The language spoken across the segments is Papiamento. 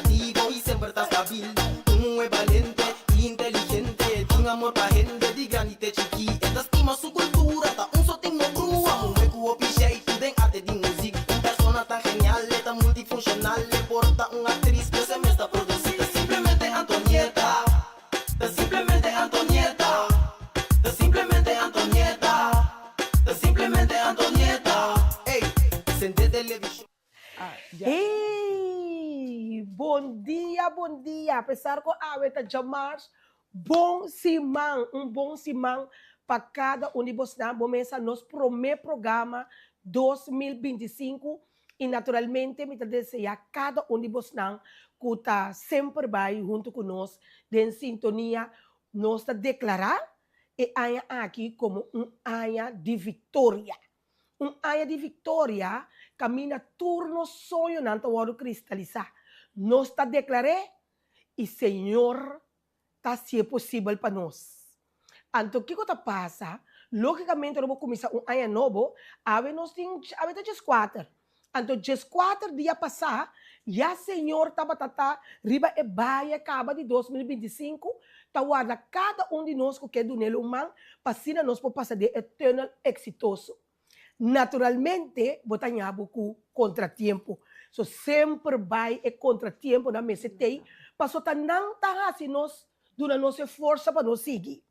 kreativo i semper ta stabil. Un muhé balente i inteligente, tin amor pa hende di grandi te chikí. E ta stima su kultura, ta un so tin no brua. Muhé ku hopi sheitu den arte di muzik. Un persona tan genial, e ta multifunshonal, e por ta un aktris, pero e mes ta produsí. Ta simplemente Antonieta, ta simplemente Antonieta, ta simplemente Antonieta, ta simplemente Antonieta. Ey, sende televishon. Hey! Bon dia, bon dia. Apesar ku awe ta djamars, bon siman, un bon siman pa kada un di bosnan. Bo mesa nos promé programa 2025 i naturalmente mi ta deseá kada un di bosnan ku ta semper bai huntu ku nos den sintonia. Nos ta deklará e aña aki komo un aña di viktoria. Un aña di viktoria kaminda tur nos soñonan ta wòrdu kristalisá. Nos ta deklar'é i Señor ta hasié posibel pa nos. Anto kiko ta pasa? Lógikamente ora bo kuminsá un aña nobo, awe nos tin, awe ta djeskuater. Anto djeskuater dia pasá ya Señor tabata ta riba e baye kaba di 2025 ta warda kada un di nos ku ke dun'El un man pa asina nos por pasa den e tùnel eksitoso. Naturalmente bo ta ña bo ku kontratiempo. So semper bai e kontratiemponan mester tei paso ta nan ta hasi nos duna nos e forsa pa nos sigui.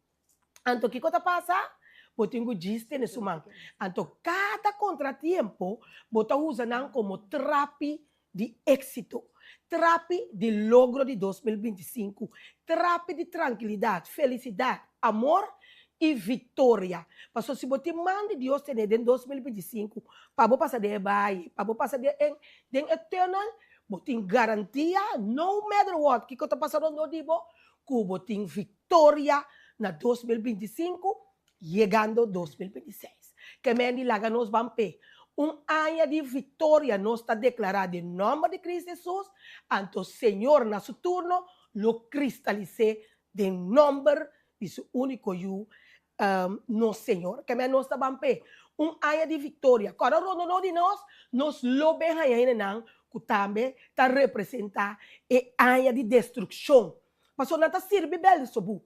Anto kiko ta pasa? Bo tin ku djis tene su man. Anto kada kontratiempo bo ta usa nan komo trapi di éksito, trapi di logro di 2025, trapi di trankilidat, felisidat, amor i viktoria. Pasobra si bo tin man di Dios tene den 2025 pa bo pasa den e baye, pa bo pasa den e den e tùnel, bo tin garantia no matter what kiko ta pasa rondó di bo, ku bo tin viktoria na 2025 yegando 2026. Ke men di laga nos ban p'e. Un aña di viktoria nos ta deklará den nòmber di Kristu Hesus, anto Señor na su turno lo kristalis'é den nòmber di su úniko Yu, nos Señor. Ke men nos ta ban p'e. Un aña di viktoria. Kòrda rondonó di nos, nos lo ben haña hendenan ku tambe ta representá e aña di destrukshon. Pasobra nan ta sirbi Belzebub.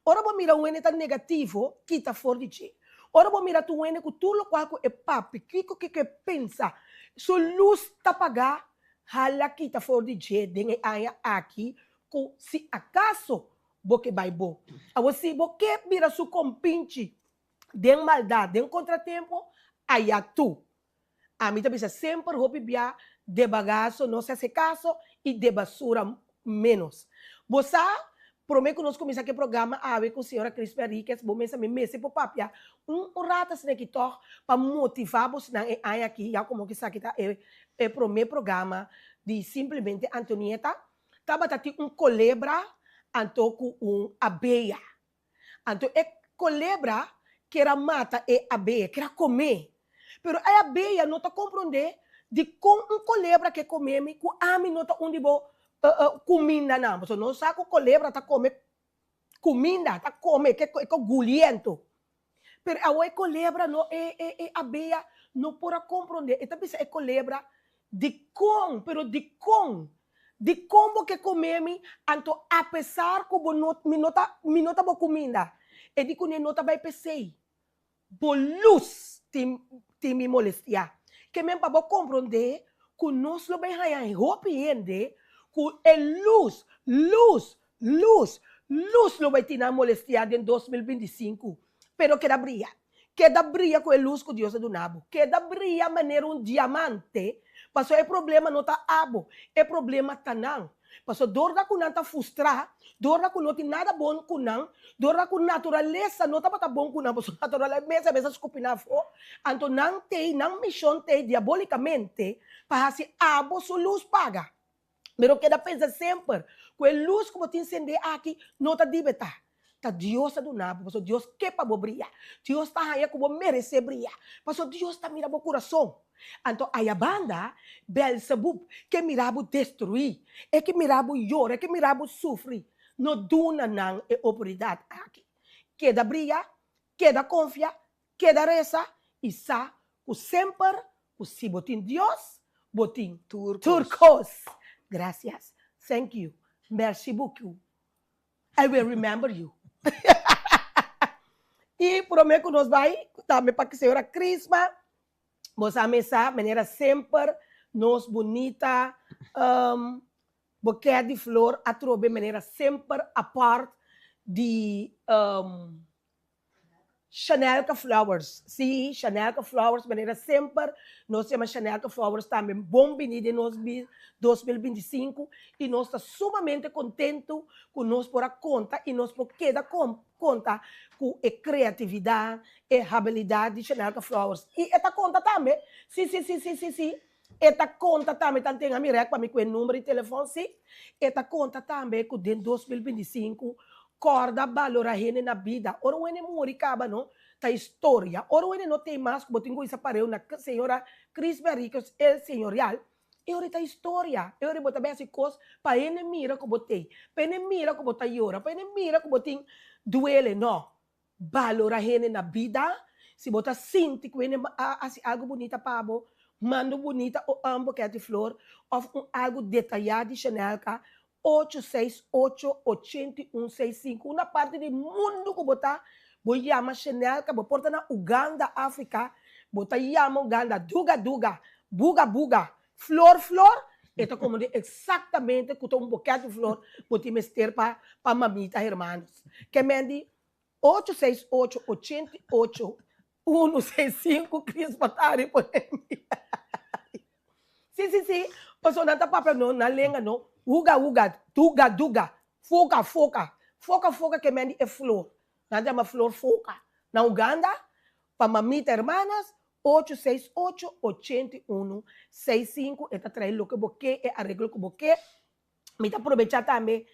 Ora bo mira un hende ta negativo, kita for di dje. Ora bo mira tur un hende ku tur lokual ku e papia, kiko kiko e pensa, su lus ta pagá, hala kita for di dje den e aña aki ku si akaso bo ke bai bo. Awor si bo ke bira su kompinchi den maldat, den kontratempo, aya tu. Ami ta bisa semper hopi bia de bagaso no se hasi kaso i de basura ménos. Bo sa, promé ku nos kuminsá ku e programa awe ku señora Crispa Henriquez, bo mester mi mester por papia un un rato asina aki tòg pa motivá bosnan e aña aki, ya komo ku esaki ta e e promé programa di Simplemente Antonieta. Tabata tin un kolebra anto ku un abeya. Anto e kolebra ker a mata e abeya, ker a kom'é. Pero e abeya no ta komprondé dikon un kolebra ke kom'é mi ku ami no ta un di bo kumindanan. Pasobra nos sa ku kolebra ta kome kuminda, ta kome, e ke guliento. Pero awor e kolebra no, e e e abeya no por a komprondé. E ta bisa e kolebra, Dikon, pero dikon? Dikon bo ke kome mi, anto apesar ku bo no, mi no ta, mi no ta bo kuminda? E di kuné no ta bai p'esei. Bo lus tin, tin mi molestiá. Ke men pa bo komprondé ku nos lo bai haña hopi hende ku e lus, lus, Lus, lus lo bai tin nan molestiá den 2025, pero keda bria. Keda bria ku e lus ku Dios a duna bo. Keda bria manera un diamante, pasobra e problema no ta abo, e problema ta nan. Pasobra dor da ku nan ta frustrá, dor da ku no tin nada bon ku nan, dor da ku naturalesa no tabata bon ku nan, pasobra naturalesa mester skupi nan afó, anto nan t'ei, nan mishon t'ei diabólikamente pa hasi abo su lus paga. Pero keda pensa semper ku e lus ku bo tin sendé aki no ta di betá. Ta Dios a duna bo, pasobra Dios ke pa bo bria. Dios ta haña ku bo meresé bria, pasobra Dios ta mira bo kurason. Anto ayabanda, Belsebub ke mira bo destruí, e ke mira bo yora, e ke mira bo sufri. No duna nan e oportunidat aki. Keda bria, keda konfia, Keda resa i sa ku semper ku si bo tin Dios, bo tin Tur tur kos. kos. Gracias. Thank you. Merci beaucoup. I will remember you. I promé ku nos bai, tambe pa señora Crisma, bo sa mesa, manera semper, nos bunita boket di flor atrobe manera semper apart di Chanelka Flowers, sí, Chanelka Flowers, manera semper nos yama Chanelka Flowers tambe bon bini den nos 2025 i nos ta sumamente kontentu ku nos por a konta i nos por keda konta ku e kreatividat, e habilidat di Chanelka Flowers. I e ta konta tambe, sí, sí, sí, sí, sí, sí, e ta konta tambe, tanten a mi rèk pa mi ku e number di telefòn, sí, e ta konta tambe ku den 2025 kòrda balorá hende na bida. Ora un hende muri kaba no, ta historia. Ora un hende no tin mas ku bo tin ku bisa pareu na señora Cris Berriquez el señorial, e ora ta historia. E ora bo ta bai hasi kos pa hende mira ku bo tei, pa hende mira ku bo ta yora, pa hende mira ku bo tin duele. No. Balora hende na bida. Si bo ta sinti ku hende a hasi algu bunita pa bo, manda un bunita un boket di flor òf un algu detayá di Chanelka ocho seis ocho 8165. Una parti di mundu ku bo ta, bo yama Chanelka, bo por ta na Uganda, Afrika, bo ta yama Uganda duga duga, buga buga, flor flor, e ta komo di eksaktamente ku ta un boket di flor bo tin mester pa pa mamita hermanos. Ke men di ocho seis ocho 88165 Chris Patari pone mi. Si si si, pasobra nan ta papia no nan lenga no, uga uga, duga duga, foka foka, foka foka ke men di e flor, nan ta yama flor foka na Uganda pa mamita hermanas ocho seis ocho 8165 e ta trae loke bo ke, e areglo ku bo ke. Mi ta aprobecha tambe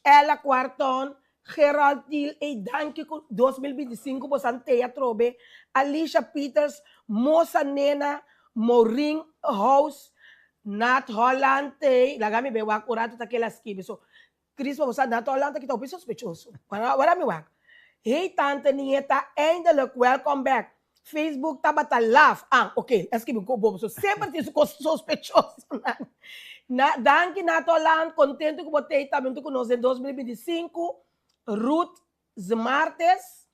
Ella Cuarton, Gerald Thiel, ey danki ku 2025 bo san tey atrobe, Alicia Peters, Mosa Nena, Maureen House, Nat Holland tey, laga mi bay wak un rato ta kela skibi so Chris pa bo sa Nat Holland ta kita hopi sospechoso, wara mi wak. Hey tante Nieta, eindelijk welcome back. Facebook tabata laf. Ah, ok, a skibi ku bo. So semper tin su kos sospechoso nan. Na, danki Nat Holland, kontento ku bo tei tambe huntu ku nos den 2025. Ruth Zmartes,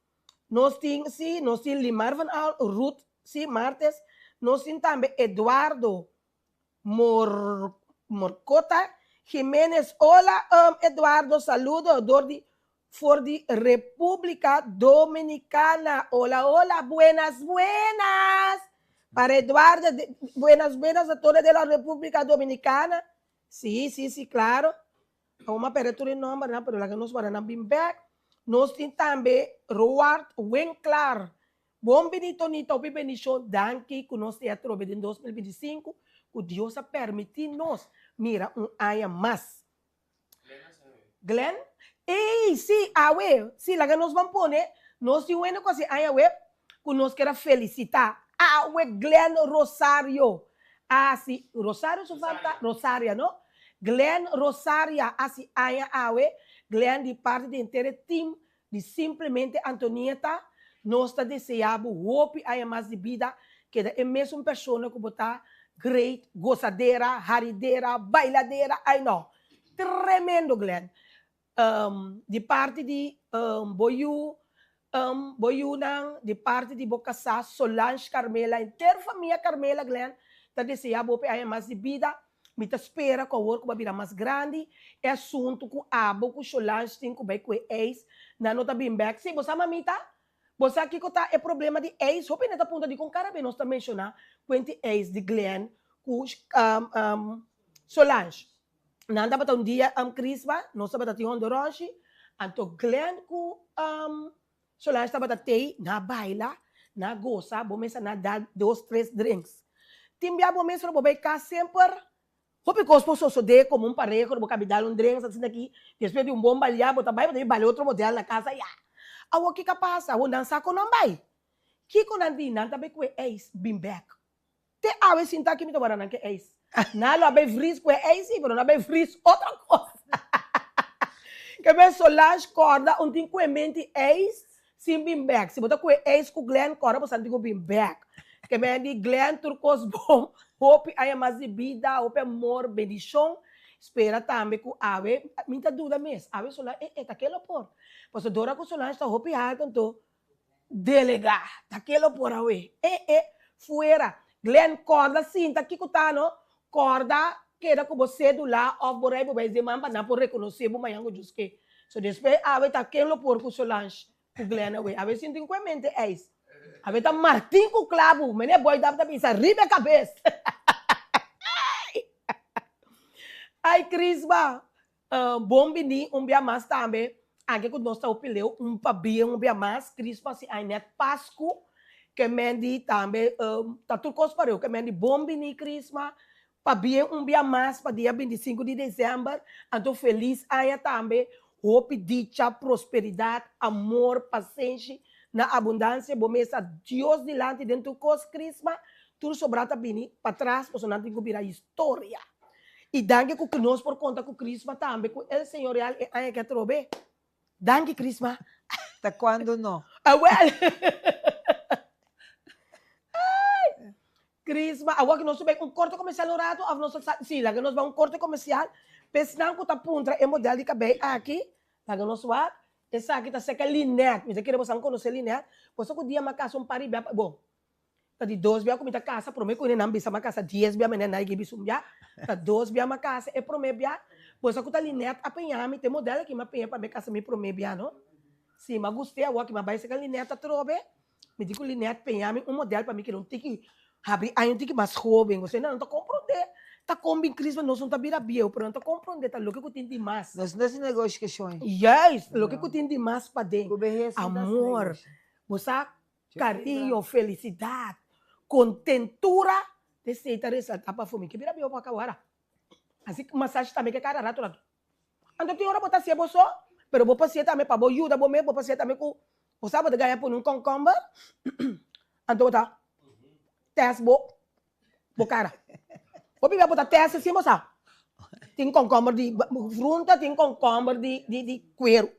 nos tin, si, nos tin Limar van Al, Ruth, si, Martes. Nos tin tambe Eduardo Mor, Morcota Jimenez. Hola, Eduardo, saludo dor di for di República Dominicana. Hola, hola, buenas, buenas. Para Eduardo, de, buenas, buenas a toda de la República Dominicana. Sí, sí, sí, claro. Awor a perde tur e nombernan, pero laga nos wara nan bin bek. Nos tin tambe Roard Winklar. Bon bini Tonita, hopi bendishon. Danki ku nos tin atrobe den 2025, ku Dios a permití nos mira un aña mas. Glenn? Ey, sí, awe, sí, laga nos ban pone, nos tin wende ku hasi aña awe, ku nos kier a felisitá. Awe Glenn Rosario a hasi, Rosario su fam ta? Rosaria, no? Glenn Rosaria a hasi aña awe, Glenn di parti di henter e team di Simplemente Antonieta, nos ta deseá bo hopi aña mas di bida, keda e mesun persona ku bo ta, great, gosadera, haridera, bailadera, ay no, tremendo Glenn. Di parti di bo yu, bo yunan, di parti di bo kasá Solange Carmela, henter famia Carmela Glenn ta deseá bo hopi aña mas di bida. Mi ta spera ku awor ku bo a bira mas grandi, e asuntu ku abo ku Solange tin ku bai ku e eis, nan no ta bin bèk. Sí, bo sa mamita? Bo sa kiko ta e problema di eis? Hopi hende ta puntra dikon kada bes nos ta menshoná kuenti eis di Glenn ku Solange. Nan tabata un dia Crisma, nos tabata tin hondoronshi, anto Glenn ku Solange tabata tei, nan a baila, nan a gosa, bo mester nan a dal dos, tres drinks. Tin bia bo mes ora bo bai kas semper hopi kos por sosodé komo un pareha ora bo kabi dal un drinks asina aki, despues di un bon balia bo ta bai bo ta bin balia otro model na kas aya. Awor kiko a pasa? Awor nan sa kon nan bai. Kiko nan di? Nan ta bai ku e eis bin bek. Te awe sinta aki mi ta wara nan ke eis. Nan lo a bay vries ku e eis si, pero nan a bay vries otro kos. Ke men Solange kòrda un tin ku e menti eis sin bin bèk. Si bo ta ku e eis ku Glenn kòrda bo sa tin ku bin bèk. Ke men di Glenn tur kos bon, hopi aña mas di bida, hopi amor, bendishon. Spera tambe ku awe, mi ta duda mes, awe Solange, eh eh ta ke lo por. Pasobra dora ku Solange ta hopi alto anto delega, ta ke lo por awe. Eh eh, fuera. Glenn, kòrda sinta kiko ta no, kòrda keda ku bo sedula òf bo rijbewijs den man pa nan por rekonosé bo mañan ku djus ke. So despues awe ta ken lo por ku Solange ku Glenn awe. Awe sinti ku e mente ijs. Awe ta Martin ku klabu. Meneer Boy Dap ta bisa riba e kabes. Ay Crisma, bon bini un bia mas tambe. Anke ku nos ta hopi leu un pabia un bia mas. Crisma si ay net Pasku ke men di tambe ta tur kos pareu ke men di bon bini Crisma. Pabia un bia mas pa dia bintisinku di december, anto felis aña tambe, hopi dicha, prosperidad, amor, pasenshi na abundancia, bo mesa Dios dilanti den tur cos, Crisma, tur sobra ta bini patras pasobra nan tin cu bira historia. Y danki cu nos por conta cu Crisma tambe cu el señorial e aña ke atrobe. Danki Crisma. Ta cuando no? Awel. Ay! Crisma, awor ki nos ta bai un corte comercial un rato of nos ta sa, si, laga nos bai un corte comercial, p'esnan cu ta puntra e model di cabey aki, laga nos wak, esaki ta seca Linette, mi ta kere bosan conoce Linette, boso cu dia mi a casa un par di bia, bo, Ta di dos bia ku mi ta kasa, promé ku nan bisa m'a kasa dies bia, mene nai gibi un bia. Ta dos bia m'a kasa, e promé bia, boso ku ta Linette a peña mi, te model aki m'a peña pa mi kasa mi promé bia no. Si m'a gust'é awor ki m'a bai seka Linette atrobe, mi di ku Linette peña mi un model pa mi keda un tiki habri aña un tiki mas hoben, osea nan no ta komprondé ta kon bin Christmas nos no ta bira bieu, pero nan ta komprondé ta loke ku tin di mas. Nos no ta hasi negoshi ku shon. Juist, loke ku tin di mas paden. Ku behes no ta hasi Amor, negoshi. bo sa Cariño, felicidad, contentura, esey ta resalta pafó. Mi ke bira bieu pa cawara. Así masashi tambe ke cada rato rato. Anto tin ora bo ta hacié bo so, pero bo por hacié tambe pa bo yuda bo mes, bo por hacié tambe cu bo sa bo ta gaya pone un concomber, anto bo ta test bo bo cara. Hopi bia bo ta test sin bo sa. Tin concomber di frunta, tin concomber di di cuero.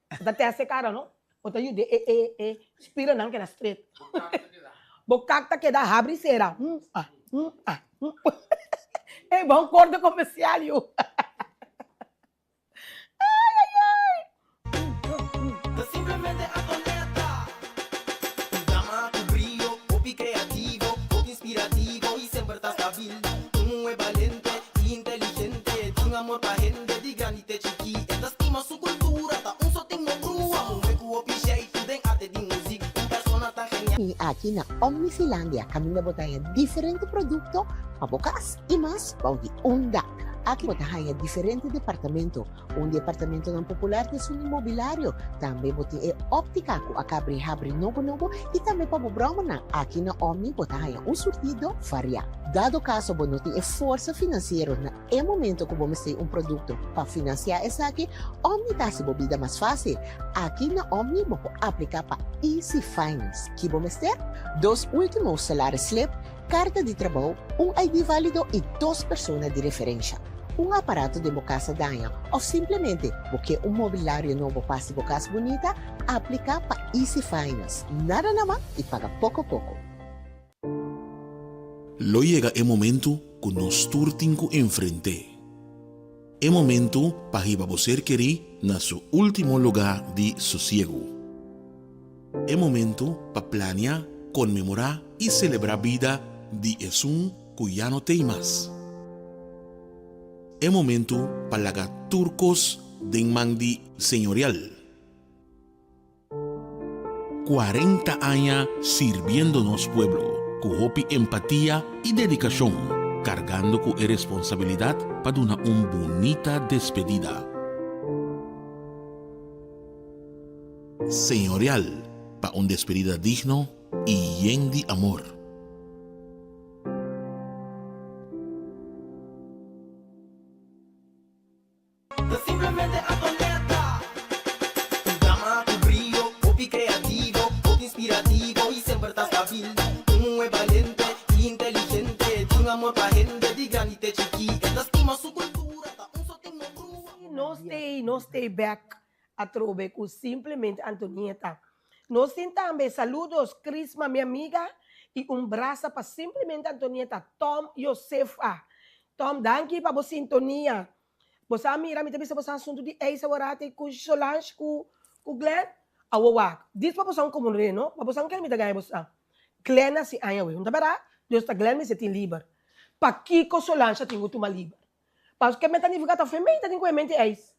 Bo ta test e cara no. Bo ta yuda e e e spiranan keda straight. Bo kak ta keda habri sera. Hum ah hum ah hum. Ey bon corte comercial yu. Ay ay ay. Ta simplemente Antonetta. Un dama ku brio, hopi kreativo, hopi inspirativo i semper ta stabil. Un muhé balente i inteligente, tin amor pa hende di grandi te chikí. E ta stima su kultura, ta un so tin no brua. Muhé ku hopi sheitu den arte di muzik, un persona tan genial. I aki na Omnifilandia kaminda bo ta haña diferente produkto pa bo kas i mas bou di un dak. Aki bo ta haña diferente departamento. Un di e apartamentonan popular ta esun di mobilario. Tambe bo tin e óptica ku a kabri habri nobo nobo i tambe pa bo bròmernan. Aki na Omni bo ta haña un surtido variá. Dado kaso bo no tin e forsa finansiero na e momento ku bo mester un produkto pa finansiá esaki, Omni ta hasi bo bida mas fásil. Aki na Omni bo por apliká pa Easy Finance. Ki bo mester? Dos último salaris slip, Karta di trabou, un ID válido i dos persona di referensha. Un aparato den bo kas a daña òf simplemente bo ke un mobilario nobo pa hasi bo kas bunita, apliká pa Easy Finance. Nada nama i paga poko poko. Lo yega e momentu ku nos tur tin ku enfrent'é. E momentu pa hiba bo ser kerí na su último lugá di sosiegu. E momento pa plania, konmemorá i selebrá bida di esun ku ya no t'ei mas. E momento pa laga tur kos den man di Señorial. 40 aña sirbiendo nos pueblo ku hopi empatia i dedikashon, kargando ku e responsabilidat pa duna un bunita despedida. Señorial pa un despedida digno y yen di amor. Ta simplemente Antonetta. Un dama ku brio, hopi kreativo, hopi inspirativo i semper ta stabil. Un muhé balente i inteligente, tin amor pa hende di grandi te chikí. E ta stima su kultura, ta un so tin no brua. Nos stay, nos stay back Atrobe cu simplemente Antonieta. Nos tin tambe saludos Crisma mi amiga y un brasa pa simplemente Antonieta Tom Josefa. Tom, danki pa bo sintonia. Bo sa mira, mi ta bisa boso asuntu di Eisa Warati ku Solange ku ku Glenn. Awo wak, dis pa boso komo rei no, pa boso kere mi ta gaña boso. Glenn a hasi aña awe, no ta bèrdat? Dios ta Glenn mester tin liber. Pakiko Solange a tin ku tuma liber? Paske mi ta nifiká ta femei ta tin ku e mente eis.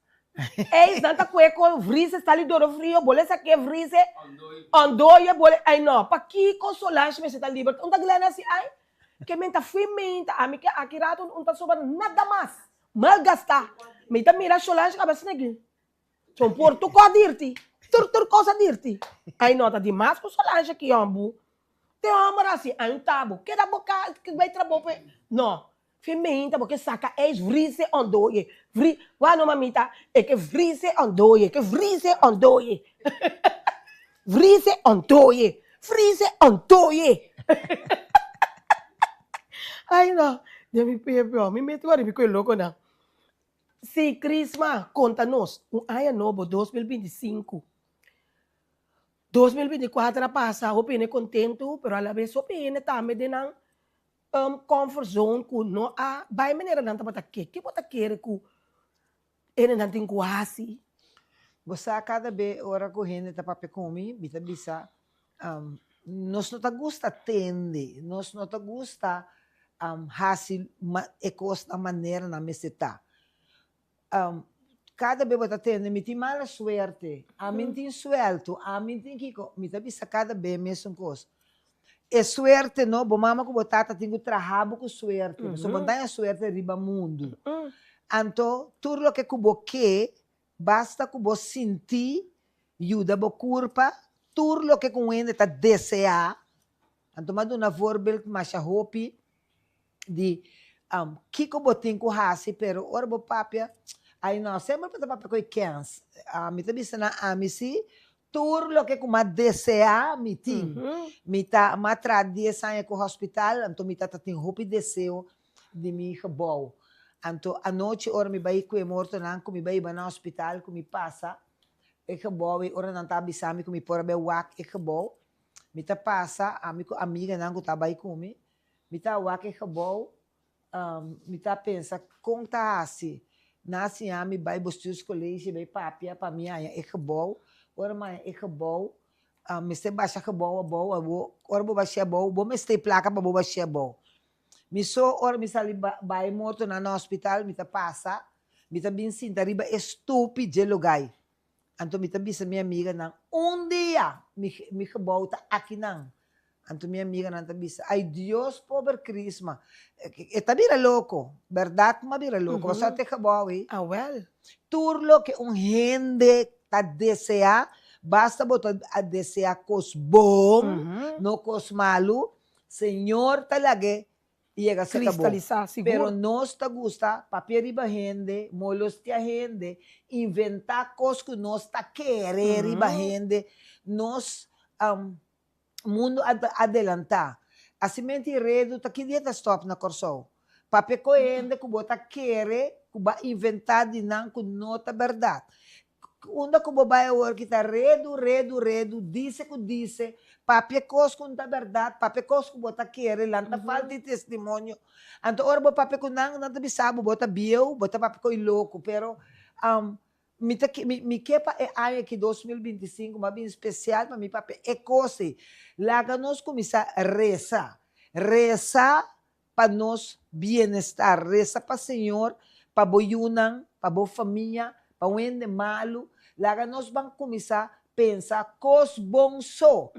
Eis nan ta kue ko vrise sali doro frio, bole sak'é vrise, ondoye bole, ai no, pakiko Solange mester ta liber? Un ta Glenn a hasi ai? Ke men ta fui meinta, ami ke aki rato un ta sobra nada mas. Malgastá. Mi ta mira Solange kaba asina aki. Son por tur kos dirti. Tur tur kos a dirti. Ai no ta dimas ku Solange aki hombu. Te homber hasi ai un tabo. Keda bo ka bai trabou pe. No. Fui meinta bo ke saka ijs vrise ondoye. Vri wak no mamita e ke vrise ondoye ke vrise ondoye. Vrise ondoye. Vrise ondoye. Ai no. Den mi pepe mi mete wak riba ku e lokonan. Si Crisma konta nos un aña nobo 2025. 2024 a pasa hopi hende kontentu pero alabes hopi hende tambe den nan comfort zone ku no a bai manera nan tabata ke. Ke bo ta kere ku hendenan tin ku hasi? Bo sa kada be ora ku hende ta papia ku mi, mi ta bisa nos no ta gusta tende, nos no ta gusta hasi e kosnan manera nan mester ta. Kada be bo ta tende mi tin mala suerte, ami tin suelto, ami tin kiko, mi ta bisa kada be mesun kos. E suerte no, bo mama ku bo tata tin ku traha bo ku suerte, pasobra bo no ta haña suerte riba mundu. Anto tur loke ku bo ke, basta ku bo sinti yuda bo kurpa, tur loke ku un hende ta deseá, anto mi a duna voorbeeld masha hopi di kiko bo tin ku hasi, pero ora bo papia, ai no, semper bo ta papia ku e kens, mi ta bisa nan ami si Tur loke ku m'a deseá mi tin. Mi ta m'a traha dies aña ku hospital, anto mi tata tin hopi deseo di mi gebou. Anto anochi ora mi bai ku e mortonan ku mi bai hiba na hospital ku mi pasa e gebou ei ora nan ta bisa mi ku mi por a bai wak e gebou, mi ta pasa ami ku amiganan ku ta bai ku mi, mi ta wak e gebou Mi ta pensa kon ta hasi. Nan a siña mi bai bestuurscollege bai papia pa mi haña e gebou. Ora mi haña e gebou, mester basha gebou abou, abo ora bo bash'é abou bo mester e plaka pa bo bash'é abou. Mi so ora mi sali bai mortonan na hospital mi ta pasa, mi ta bin sinta riba e stupi dje lugai. Anto mi ta bisa mi amiganan, un dia mi mi gebou ta akinan. Anto mi amiganan ta bisa, ay Dios pober Crisma, e ta bira loko, bèrdat mi a bira loko, pasobra ta e gebou ei. Awèl. Tur loke un hende ta deseá, basta bo ta a deseá kos bon, no kos malu, Señor ta lag'é yega serka bo. Kristalisá, sigur. Pero nos ta gusta papia riba hende, molostia hende, inventá kos ku nos ta kere riba hende. Nos mundu a adelantá. Asimenti redu ta ki dia ta stòp na Kòrsou? Papia ku hende ku bo ta kere ku bo a inventá di nan ku no ta bèrdat. Unda ku bo bai awor ki ta redu, redu, redu, dise ku dise, papia kos ku no ta bèrdat, papia kos ku bo ta kere, lan ta falta di testimonio. Anto ora bo papia ku nan, nan ta bisa bo, bo ta bieu, bo ta papia ko'i loko, pero mi ta mi ke pa e aña aki 2025 mas bien spesial pa mi papia e kos ei. Laga nos kuminsá resa, resa pa nos bienestar. Resa pa Señor, pa bo yunan, pa bo famia, pa un hende malu. Laga nos ban kuminsá pensa kos bon so.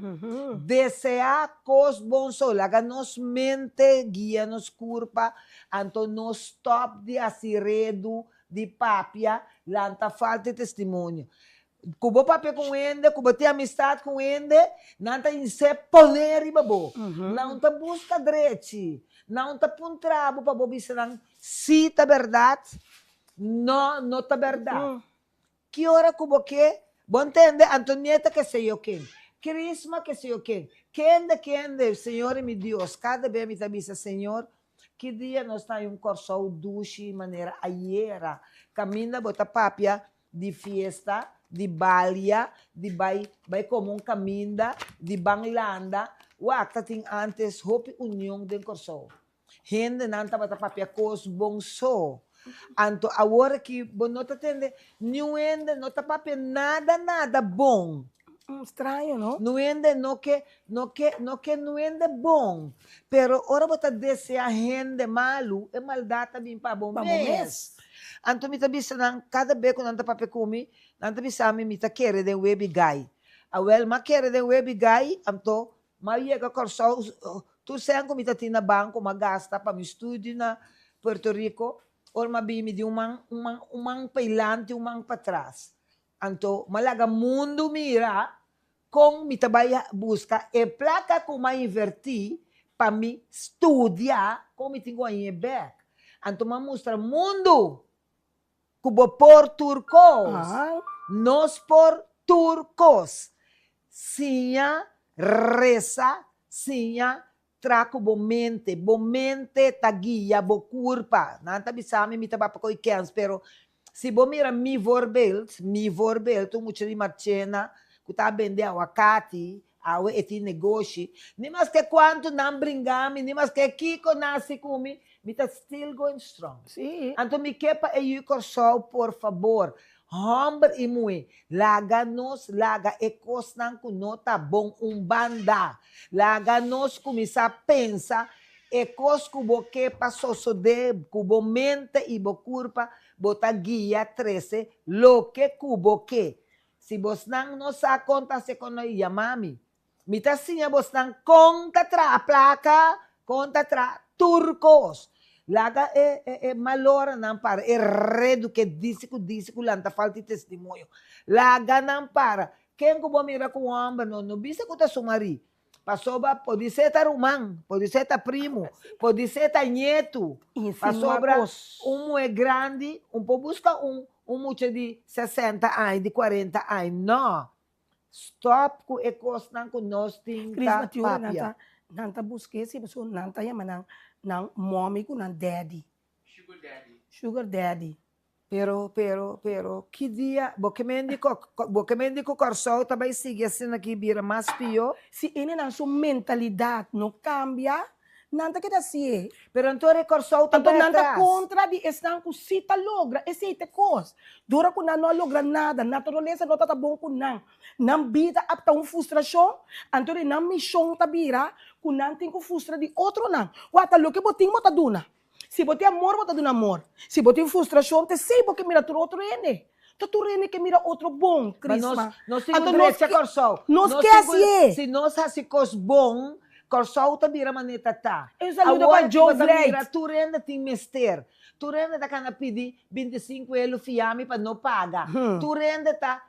Deseá kos bon so. Laga nos mente guia nos kurpa, anto nos stòp di hasi redu, di papia, lanta falta di testimonio. Ku bo papia ku un hende, ku bo tin amistat ku un hende, nan ta insé poné riba bo. Nan ta buska drechi. Nan ta puntra bo pa bo bisa nan si ta bèrdat, nò, no ta bèrdat. Ki ora ku bo ke, bo ntende, Antonieta ke seyo ken, Crisma ke seyo ken, kende kende, Señor i mi Dios, kada be mi ta bisa, Señor, Ki dia nos ta haña un Kòrsou dushi manera ayera, kaminda bo ta papia di fiesta, di balia, di bai bai kome un kaminda, di ban landa, wak ta tin antes hopi union den Kòrsou. Hendenan tabata papia kos bon so. Anto awor aki bo no ta tende niun hende no ta papia nada nada bon. Straño no? Niun hende no ke no ke no ke niun hende bon. Pero ora bo ta desea hende malu e maldat ta bin pa bo mes. Anto mi ta bisa nan kada be ku nan ta papia ku mi nan ta bisa mi mi ta kere den webi gai. Awel m'a kere den webi gai anto M'a yega Kòrsou, tur sèn ku mi ta tin na banko m'a gasta pa mi studio na Puerto Rico. Ora m'a bini mi di un man un man un man p'eilanti un man patras. Anto m'a laga mundu mira kon mi ta bai buska e plaka ku m'a invertí pa mi studia kon mi tin ku hañ'é bèk. Anto m'a mustra mundu Ku bo por tur kos. Nos por tur kos. Siña resa, siña tra ku bo mente. Bo mente ta guia bo kurpa. Nan ta bisa mi, mi ta bapa ko'i kèns, pero si bo mira mi voorbeeld, mi voorbeeld, un mucha di Marchena ku ta bende awakati, awe e tin negoshi, ni maske kuantu nan bringa mi, ni maske kiko nan hasi ku mi, mi ta still going strong. Sí. Anto mi ke pa e yu Kòrsou por fabor, hòmber i muhé, laga nos laga e kosnan ku no ta bon un banda. Laga nos kuminsá pensa e kos ku bo ke pa sosodé ku bo mente i bo kurpa, bo ta guia trese loke ku bo ke. Si bosnan no sa kon ta hasi kon no yama mi. Mi ta siña bosnan kon ta traha plaka, kon ta traha tur kos. Laga e e e maloranan para, e redu ke disi ku disi ku lanta falta di testimonio. Laga nan para. Ken ku bo mira ku un hòmber no no bisa ku ta su marí. Pasobra podisé ta ruman, podisé ta primu, podisé ta ñetu. Pasobra un muhé grandi un por buska un un mucha di sesenta aña, di kuarenta aña. No! Stòp ku e kosnan ku nos tin ta papia. Nan ta busk'é si pasobra nan ta yama nan nan mòmi ku nan dèdi. Sugar daddy. Sugar daddy. Pero, pero, pero, ki dia bo ke men di bo ke men di ku Kòrsou ta bai sigui asina ki bira mas pió? Si hendenan su mentalidat no kambia, nan ta keda asié. Pero anto e Kòrsou ta Anto bai nan ta atras. kontra di esnan ku si ta logra, esei ta e kos. Dora ku nan no a logra nada, naturalesa no ta ta bon ku nan, nan bida a ta un frustrashon, anto di nan mishon ta bira ku nan tin ku frustra di otronan. Wak ta loke bo tin bo ta duna. Si bo tin amor, bo ta duna amor. Si bo tin frustrashon, ta esei bo ke mira tur otro hende. Ta tur hende ke mira otro bon, Ma nos, Crisma. nos tin ku Anto nos drecha ke, Kòrsou. nos Nos ke tin ku, hasié. si nos hasi kos bon, Kòrsou ta bira manera ta ta. Un saludo Awor pa aki Joe bo ta mira Vlijt. tur hende tin mester. Tur hende ta kana pidi 25 elo fiami pa no paga. Tur hende ta,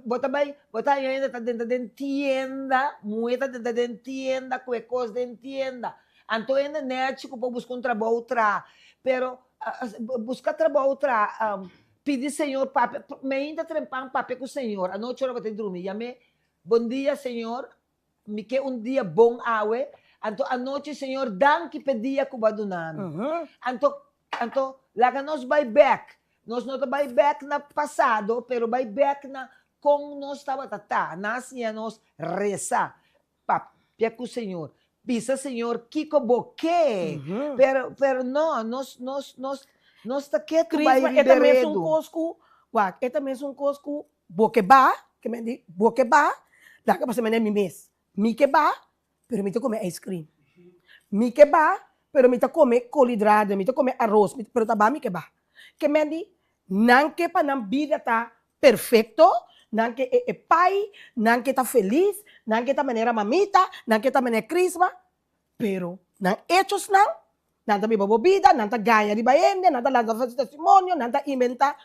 bo ta bai, bo ta haña hende ta drenta den tienda, muhé ta drenta den tienda ku e kos den tienda. Anto hende nechi ku por buska un trabou traha, pero buska trabou traha, pidi Señor papia, meinta trempan papia ku Señor, anochi ora bo ta drumi, yam'é, Bon dia Señor, mi ke un dia bon awe, anto anochi Señor danki p'e dia ku bo a duna mi. Anto, anto laga nos bai bèk, nos no ta bai bèk na pasado, pero bai bèk na kon nos tabata ta, nan a siña nos resa, Papia ku Señor. Bisa Señor kiko bo ke. Pero, pero no, nos, nos, nos, nos ta ketu bai Crisma, riba e ta mesun redu. kos ku, wak, e ta mesun kos ku bo ke ba, ke men di, bo ke ba, laga pasa mene mi mes. Mi ke ba, pero mi ta kome ice cream. Mi ke ba, pero mi ta kome koolhidraten, mi ta kome aros, mi, pero ta ba mi ke ba. Ke men di, nan ke pa nan bida ta Perfecto, nan ke e e pai, nan ke ta felis, nan ke ta manera mamita, nan ke ta manera Crisma, pero nan hechosnan, nan ta biba bo bida, nan ta gaña riba hende, nan ta lansa falso testimonio, nan ta inventa.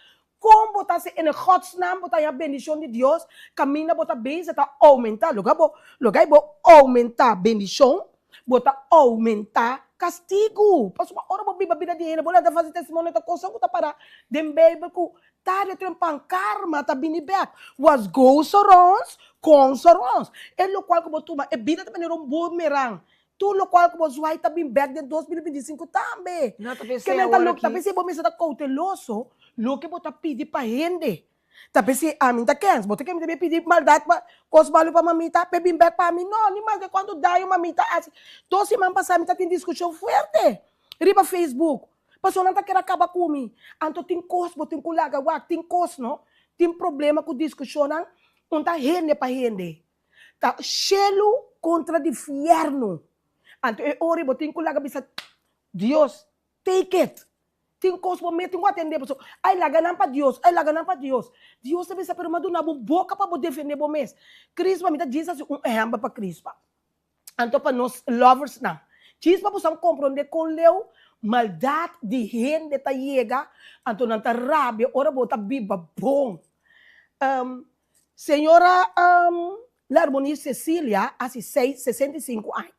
Kon bo ta hasi en e godsnaam bo ta haña bendicion di Dios, caminda bo ta bezig ta aumenta, loke bo, loke bo aumenta bendicion, bo ta aumenta castigo. Pasobra ora bo biba bida di hende, bo lanta falso testimonio ta cosa cu ta para den Bijbel cu Tarde trempan karma ta bini bek. What goes around, comes around. E lokual ku bo tuma, e bida ta manera un boomerang. Tur lokual ku bo zwai ta bin bek den 2025 tambe. No ta pens'é Ke men ta awor lo, ta aki. pens'é bo mester ta kouteloso loke bo ta pidi pa hende. Ta p'esei ami n'ta kens. Bo ta kere mi ta bin pidi maldat pa kos malu pa mamita p'e bin bèk pa mi? No, ni maske kuantu daño mamita hasi. Dos siman pasá mi ta tin diskushon fuerte riba Facebook. Pasobra nan ta kere a kaba ku mi. Anto tin kos bo tin ku laga wak. Tin kos no. Tin problema ku diskushonnan un ta hende pa hende. Ta shelu kontra di fièrnu. Anto e ora bo tin ku laga bisa, Dios, take it. Tin kos bo mes tin ku atendé pasobra ai laga nan pa Dios, ai laga nan pa Dios. Dios ta bisa pero mi a duna bo boka pa bo defendé bo mes. Crispa, mi ta djis hasi un ehèmpel pa Crispa. Anto pa nos loversnan. Djis pa boso komprondé kon leu maldat di hende ta yega, anto nan ta rabia ora bo ta biba bon. Señora Larmonie Cecilia hasi seis, 65 aña.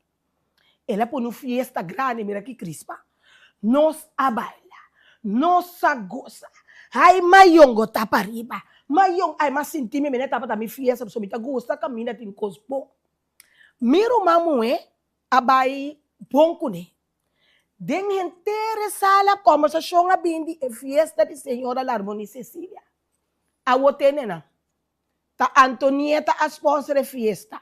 El a pone un fiesta grandi, mira ki crispa. Nos a baila, nos a gosa. Ay mayongo ta pariba, mayon, ay m'a sinti mi mene tabata mi fiesta pasobra mi ta gusta caminda tin cos bon. Mi ruman muhé a bai bon kuné. Den henter e sala kòmbersashon a bin di e fiesta di señora Larmonie Cecilia. Awo tene nan. Ta Antonieta a sponsor e fiesta.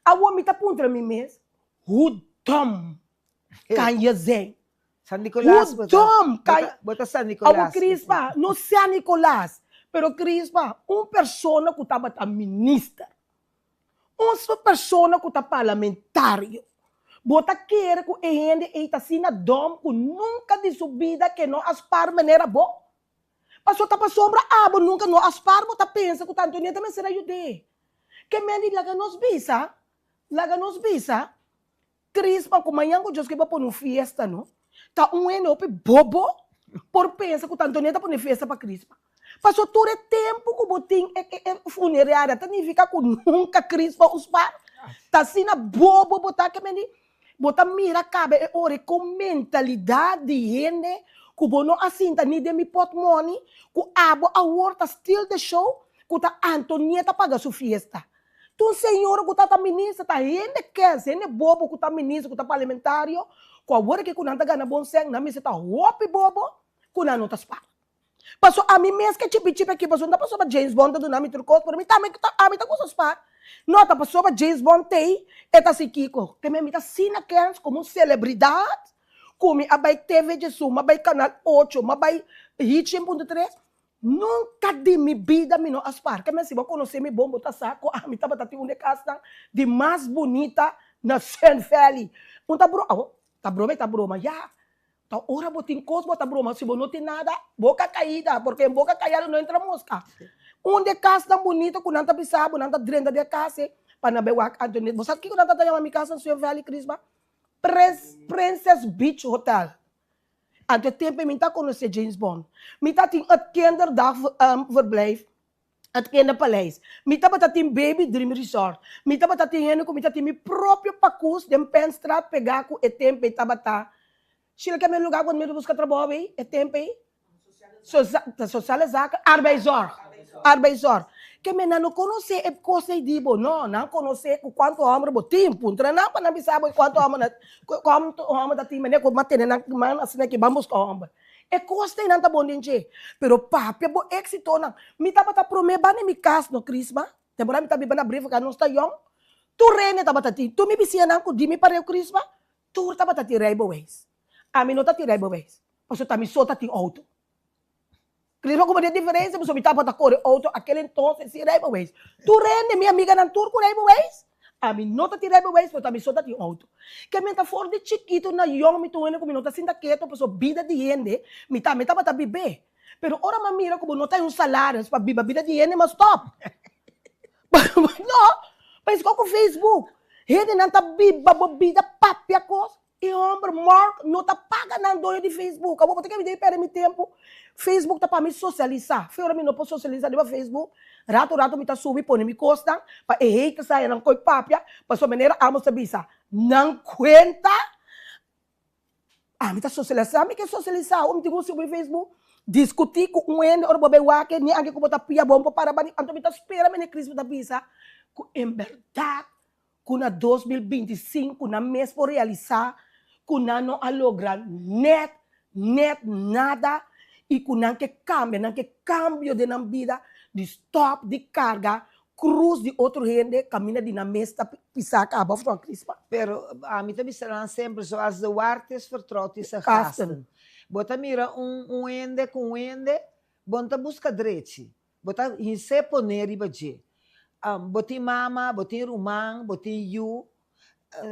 Awo mi ta puntra mi mes, hoe dom kan je zijn? San Nicolas Hoe bo ta. dom kan Bo ta, bo ta San Nicolas. Awo Crispa, no San Nicolas, pero Crispa, un persona ku tabata minister, Un su persona ku ta parlamentario. Bo ta kere ku e hende ei ta asina dòm ku nunka di su bida ke no a spar manera bo? Paso ta pasobra abo nunka no a spar bo ta pensa ku ta Antonieta mester a yud'é. Ke men di laga nos bisa, laga nos bisa Crispa ku mañan ku Dios ke bo pone un fiesta no, ta un hende hopi bobo por pensa ku ta Antonieta pone fiesta pa Crispa. Paso tur e tempu ku bo tin e e funeraria ta nifica ku nunca Crispa un spar. Ta asina bobo bo ta ke mende bo ta mira kaba e ora kon mentalidad di hende ku bo no a sinta ni den mi potmoni ku abo awor ta steal the show ku ta Antonieta paga su fiesta. Tur señora ku ta ta minister ta hende kens, hende bobo ku ta minister, ku ta parlamentario, ku awor aki ku nan ta gana bon sèn, nan mester ta hopi bobo ku nan no ta spar. Paso ami mes ke chipi chipi aki, paso no ta pasobra James Bond ta duna mi tur kos, pero mi tambe ta, ami ta gusta spar. No ta pasobra James Bond t'ei, e ta hasi kiko. Te mi ta asina kens komo un selebridat ku mi a bai TV Djesú, mi a bai Kanal ocho, mi a bai Hit 100.3, Nunka di mi bida mi no a spar. Ke men si bo a konosé mi bon bo ta sa ku ami tabata tin un di e kasnan di mas bunita na Sun Valley. Un ta broma, awo, ta broma i ta broma, ya. Ta ora bo tin kos bo ta broma, si bo no tin nada, boka kaida, porque en boka kayado no entra moska. Un di e kasnan bunita ku nan ta bisa bo, nan ta drenta den e kas ei pa nan bai wak Antoinette. Bo sa kiko nan ta yama mi kas na Sun Valley, Crisma? Princess Beach Hotel. Anto e tempo mi ta conoce James Bond. Mi ta tin het kinderdagverblijf, het kinderpaleis. Mi tabata tin Baby Dream Resort. Mi tabata tin hende cu mi ta tin mi propio pacus den Penstraat pega cu e tempo ey tabata. Sheila kende lugar cu mi ta busca trabou ey e tempo ey? Sociale zaken, arbeidszorg, arbeidszorg. Ke men nan no konosé e kos ei di bo, no, nan konosé ku kuantu hòmber bo tin, puntra nan pa nan bisa bo kuantu hòmber nan, kuantu hòmber ta tin manera ku bo tene nan man asina aki ban buska hòmber. E kos ei nan ta bon den dje, pero papia bo éksitonan. Mi tabata promé banda mi kas no Crisma, temporada mi ta biba na Brievengat nos ta yòn, tur rende tabata tin, tur mi bisiñanan ku di mi pareu Crisma, tur tabata tin rijbewijs. Ami no ta tin rijbewijs. Pasobra ta mi so ta tin auto. Crisma como di e diferencia pasobra mi tabata core auto aquel entonces sin rijbewijs. Tur hende, mi amiganan tur cu rijbewijs, ami no ta tin rijbewijs pero ta mi so ta tin auto. Ke mi ta for di chikito na yong mi ta un hende cu mi no ta sinta keto pasobra bida di hende mi tambe tabata bib'é. Pero ora mi a mira cu bo no ta un salaris pa biba bida di hende mi a stop. No, pasobra cu Facebook hendenan ta biba bo bida papia cos. E homber Mark no ta paga nan doño di Facebook. Awor bo ta kere mi debe perde mi tempu? Facebook ta pa mi sosialisá. Fe ora mi no por sosialisá riba Facebook, rato rato mi ta subi pone mi kosnan pa e haters haya nan koi papia, pasobra manera Amos ta bisa, nan kuenta. Ami ta sosialisá, mi ke sosialisá. Awor mi tin ku subi Facebook, diskutí ku un hende ora bo bai wak ni anke ku bo ta pia bon por para bani. Anto mi ta spera mene Cristo ta bisa ku en bèrdat ku na 2025 nan mes por realisá ku nan no a logra nèt, nèt nada. i ku nan ke kambia, nan ke kambio den nan bida di stòp di karga krus di otro hende kaminda di nan mes ta pisá kaba òf no, Crispa? Pero ami ta bisa nan semper, zoals de waard is vertrouwd is zijn gasten. Bo ta mira un un hende ku un hende, bo no ta buska drechi, bo ta hins'é poné riba dje. Bo tin mama, bo tin ruman, bo tin yu,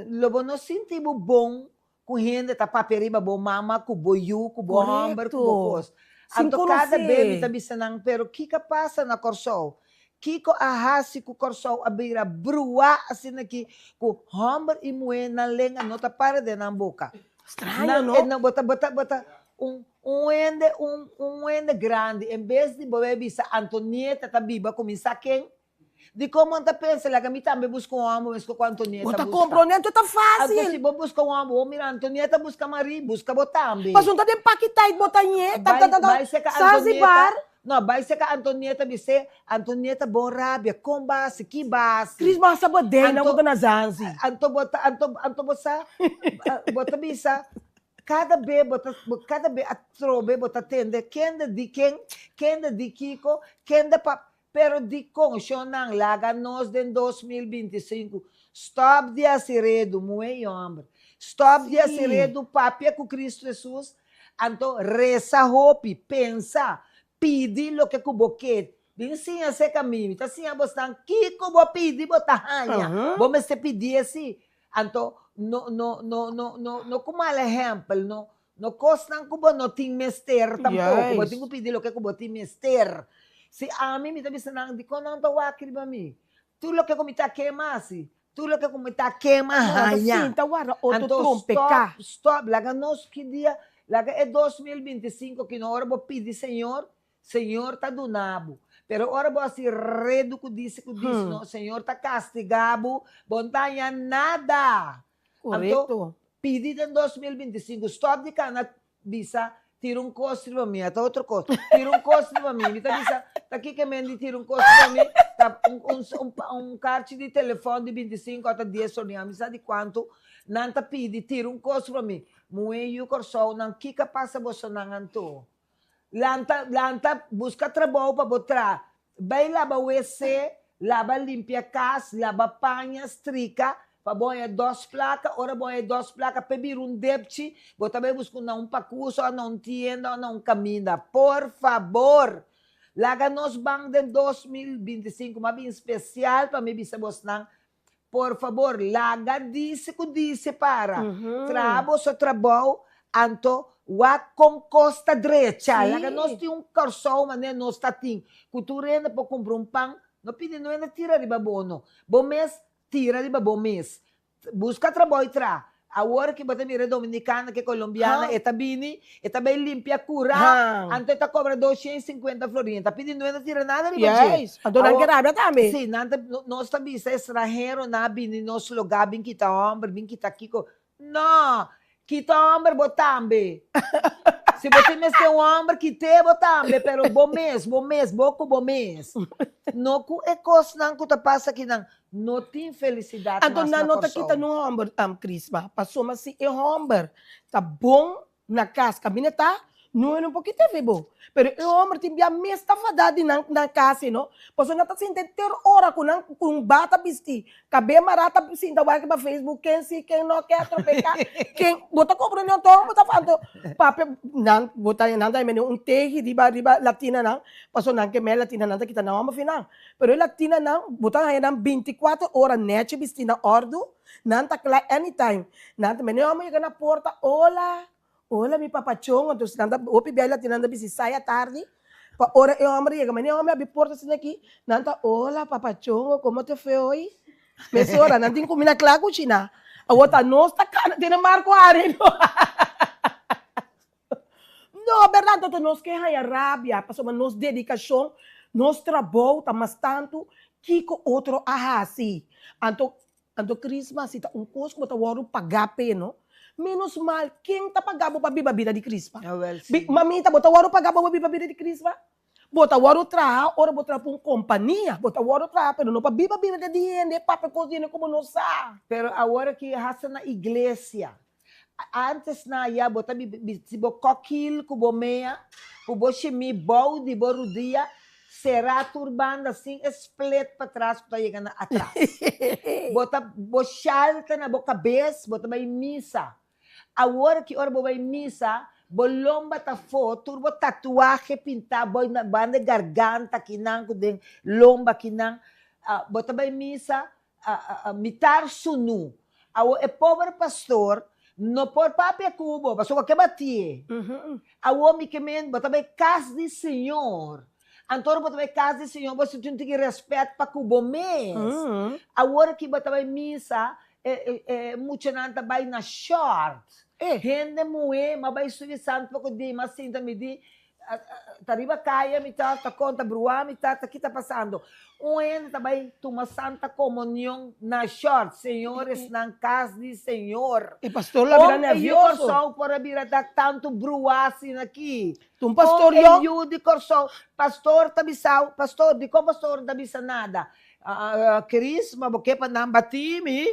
lo bo no sinti bo bon ku hende ta papia riba bo mama, ku bo yu, ku bo hòmber, ku bo kos. Sin Anto kada konosé. be mi ta bisa nan, pero kiko a pasa na Kòrsou? Kiko a hasi ku Kòrsou a bira bruá asina aki ku hòmber i muhé nan lenga no ta para den nan boka? Straño, Nan, no? e nan, bo ta, bo ta, bo ta un, un hende, un, un hende grandi, en bes di bo bai bisa Antonieta ta biba ku mi sa ken, Dikon bo ta pensa laga mi tambe buska un hòmber meskos ku Antonieta Bo ta buska? komprondé anto ta Anto fásil. si bo buska un hòmber, bo mira Antonieta buska Marie, buska bo tambe. Pasobra ta den pakiteit bo ta ñe, ta Bai, ta ta ta bai seka Antonieta, Zanzibar. no, bai seka Antonieta bis'é, Antonieta bon rabia, kon bo a hasi, ki bo a hasi? Chris bo a sa bo dei nan Anto, ku ta na Zanzi. anto bo ta, anto, anto bo sa, bo ta bisa, kada be bo ta, kada be atrobe bo ta tende kende di ken, kende di kiko, kende pa, Pero dikon shonnan laga nos den 2025 stop di hasi redu muhe i homber stop di hasi redu papia ku Cristo Jesus anto resa hopi pensa pidi loke ku bo ke bin siña seka mi mi ta siña bosnan kiko bo pidi bo ta haña bo mester pidi esi anto no no no no no no ku mal ehempel no No kosnan ku bo no tin mester tampoko. Bo tin ku pidi loke ku bo tin mester. Si ami, mi ta bisa nan, dikon nan ta wak riba mi? Tur loke ku mi ta kema hasi, tur loke ku mi ta kema haña. Anto stòp, stòp, laga nos ki dia, laga e 2025 ki no ora bo pidi Señor, Señor ta duna bo. Pero ora bo hasi redu ku disi ku disi, no, Señor ta kastiga bo, bo no ta haña nada. Anto, pidi den 2025, stop di kana bisa tira un kos riba mi, ata otro kos, tira un kos riba mi, mi ta bisa, ta kiko men di tira un kos riba mi, ta un, un, un, un karchi di telefòn di 25 ota 10 florin, mi sa di kuantu nan ta pidi tira un kos riba mi, muhé yu Kòrsou nan kiko a pasa bosonan anto? Lanta, lanta, buska trabou pa bo traha. Bai laba wc, laba limpia kas, laba paña, strika, pa bo haña dos plaka. Ora bo haña e dos plaka p'e bira un depchi, bo ta bai buska na un pakus o na un tienda o na un kaminda. Por fabor! Laga nos ban den 2025, m'a bin spesial pa mi bisa bosnan, Por fabor, laga dise ku dise para. Traha boso trabou, anto wak kon kos ta drecha. Laga nos tin un Kòrsou manera nos ta tin, ku tur hende por kumpra un pan. No pidi no hende tira riba bo no. Bo mes tira riba bo mes. Buska trabou i traha. Awor ki bo ta mira e dominicana ku e colombiana, e ta bini, e ta bay limpia cura, anto e ta cobra 250 florin. E ta pidi no e ta tira nada riba dje. Juist. Anto nan ke rabia tambe. Si, nan ta, nos ta bisa estranhero nan a bini nos loga bin kita homber, bin kita kiko. No! Kita homber bo tambe. Si bo tin mester un homber, kit'é bo tambe, pero bo mes, bo mes, bo ku bo mes. No ku e kosnan ku ta pasa akinan. No tin felisidat Anto mas nan na no ta kita Kòrsou. no hòmber, Crisma, pasobra si e hòmber ta bon na kas kaminda ta, no e no por kita efe bo. Pero e hòmber tin bia mes ta fadá di nan nan kas ei no, pasobra nan ta sinta henter ora ku nan ku un bata bistí, kabé mará ta sinta wak riba Facebook ken si ken no ken a tropeka, ken, bo ta komprendé anto bo ta anto papia nan bo ta nan ta mende un tehi riba riba latinanan pasobra nan ke mei latinanan ta kita nan hòmber fi nan. Pero e latinanan, bo ta haña nan binticuater ora nechi bisti na ordu, nan ta kla anytime. Nan ta, mene homber yega na porta, hola, hola mi papachon, anto nan ta, hopi bia e latinanan ta bisti saya tardi, pa ora e homber yega, mene homber abi porta asina aki, nan ta, hola papachon, como te fue hoy? Mesora, nan tin cuminda kla cushina. Awor ta nos ta kana, tene Marco Ari no. No, berdad, anto nos ke haña rabia pasobra nos dedikashon, nos trabou ta mas tantu kiko otro a hasi. Anto, anto Christmas si ta un kos ku bo ta wòrdu pagá p'e, no? Ménos mal, ken ta pagá bo pa biba bida di Christmas? Awèl si. Bi, mamita, bo ta wòrdu pagá pa bo biba bida di Christmas? Bo ta wòrdu traha ora bo traha pa un kompania, bo ta wòrdu traha pero no pa biba bida di hende, papia kos di hende ku bo no sa. Pero awor aki hasta na iglesia. Antes na ya bo ta bisti bo kokil ku bo mea, ku bo shimi bou di bo rudia, será tur banda sin e split patras ku ta yega na atras. Bo ta bo shal ta na bo kabes, bo ta bai misa. Awor ki ora bo bai misa, bo lomba ta fo, tur bo tatuahe pintá bo na banda e garganta kinan ku den lomba kinan. Bo ta bai misa mitar sunu. Awor e pober pastor no por papia ku bo, pasobra bo ke batié. Awor mi ke men, bo ta bai kas di Señor. Anto ora bo ta bai kas di Señor, bo tin tiki rèspèt pa ku bo mes. Awor ki bo ta bai misa, e muchanan ta bai na shòrt. Hende muhé, m'a bai subi sant poko di, m'a sinta mi di, Ta riba kaya mi ta, ta kon, ta bruá mi ta, ta ki ta pasando? Un hende ta bai tuma Santa Komunion na shòrt, señor esnan kas di Señor. E pastor lo a bira Kon e yu nervioso. Kòrsou por a bira ta tantu bruá asina aki? Ta un pastor Kon e yòn. yu di Kòrsou, pastor ta bisau, pastor, dikon pastor no ta bisa nada? Chris, ma bo ke pa nan bati mi?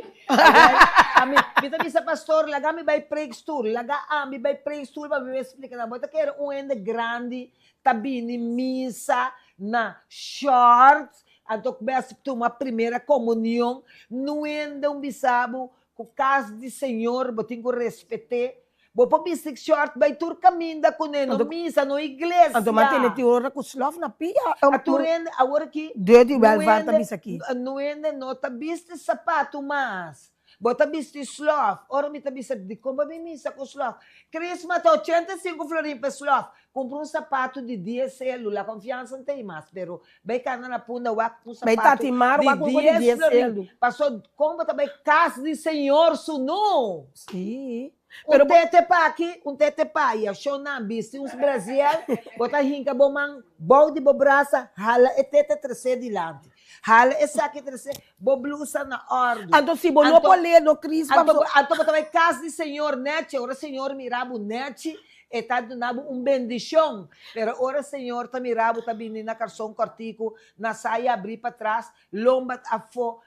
Ami, mi ta bisa pastor, laga mi bai preekstoel, laga ami bai preekstoel pa mi bai splika nan. Bo ta kere un hende grandi ta bini misa na shorts, anto ku bai tuma primera komunion, nuende un bisa bo ku kas di Señor bo tin ku respet'é. Bo por bisti short bai tur kaminda kuné, no misa, no iglesia. Anto mantene tin ora ku slof na pia. A tur hende awor aki. Deur di welvaart ta bisa aki. No hende no ta bisti sapatu mas. Bo ta bisti slof. Ora mi ta bisa dikon bo bin misa ku slof? Chrisma ta 85 florin pa e slof. Kumpra un sapatu di dies selu. La konfiansa no ta ei mas pero bai kana na punda wak un Bai sapatu Tatimar di wak un ku di dies dies florin. selu. Paso kon bo ta bai kas di Señor sunu? Sí. Un tete pa aki, un tete pa aya. Shonnan, bisti un brazier, bo ta hinka bo man bou di bo brasa, hala e tete tresé dilanti. Hala esaki tresé, bo blusa na òrdu. Anto si bo no por lee no Crisma. Anto, anto bo ta bai kas di Señor nèchi. Ora Señor mira bo nèchi, E ta duna bo un bendishon. Pero ora Señor ta mira bo ta bini na karson kòrtiku, na saya abrí patras, lomba afó,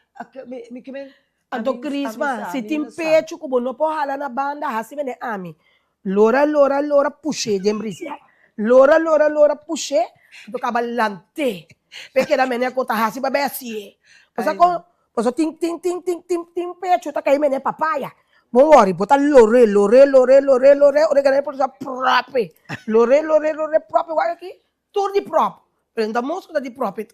mi ke men. Anto Crisma, si tin pecho ku bo no por hala na banda, hasi mene ami. Lora, lora, lora, push'é den brisiá. Lora, lora, lora, push'é, anto kaba lant'é. P'e keda mene ku ta hasi pa bai hasié. Bo sa kon? Pasobra tin, tin, tin, tin, tin, tin pecho ta kai mene papaya. Bo wòri, bo ta lor'é, lor'é, lor'é, lor'é, lor'é, ora e keda por sa pròpi. Lor'é, lor'é, lor'é, pròpi, wak aki, tur di pròp. Pero no ta mos ku ta di pròpi.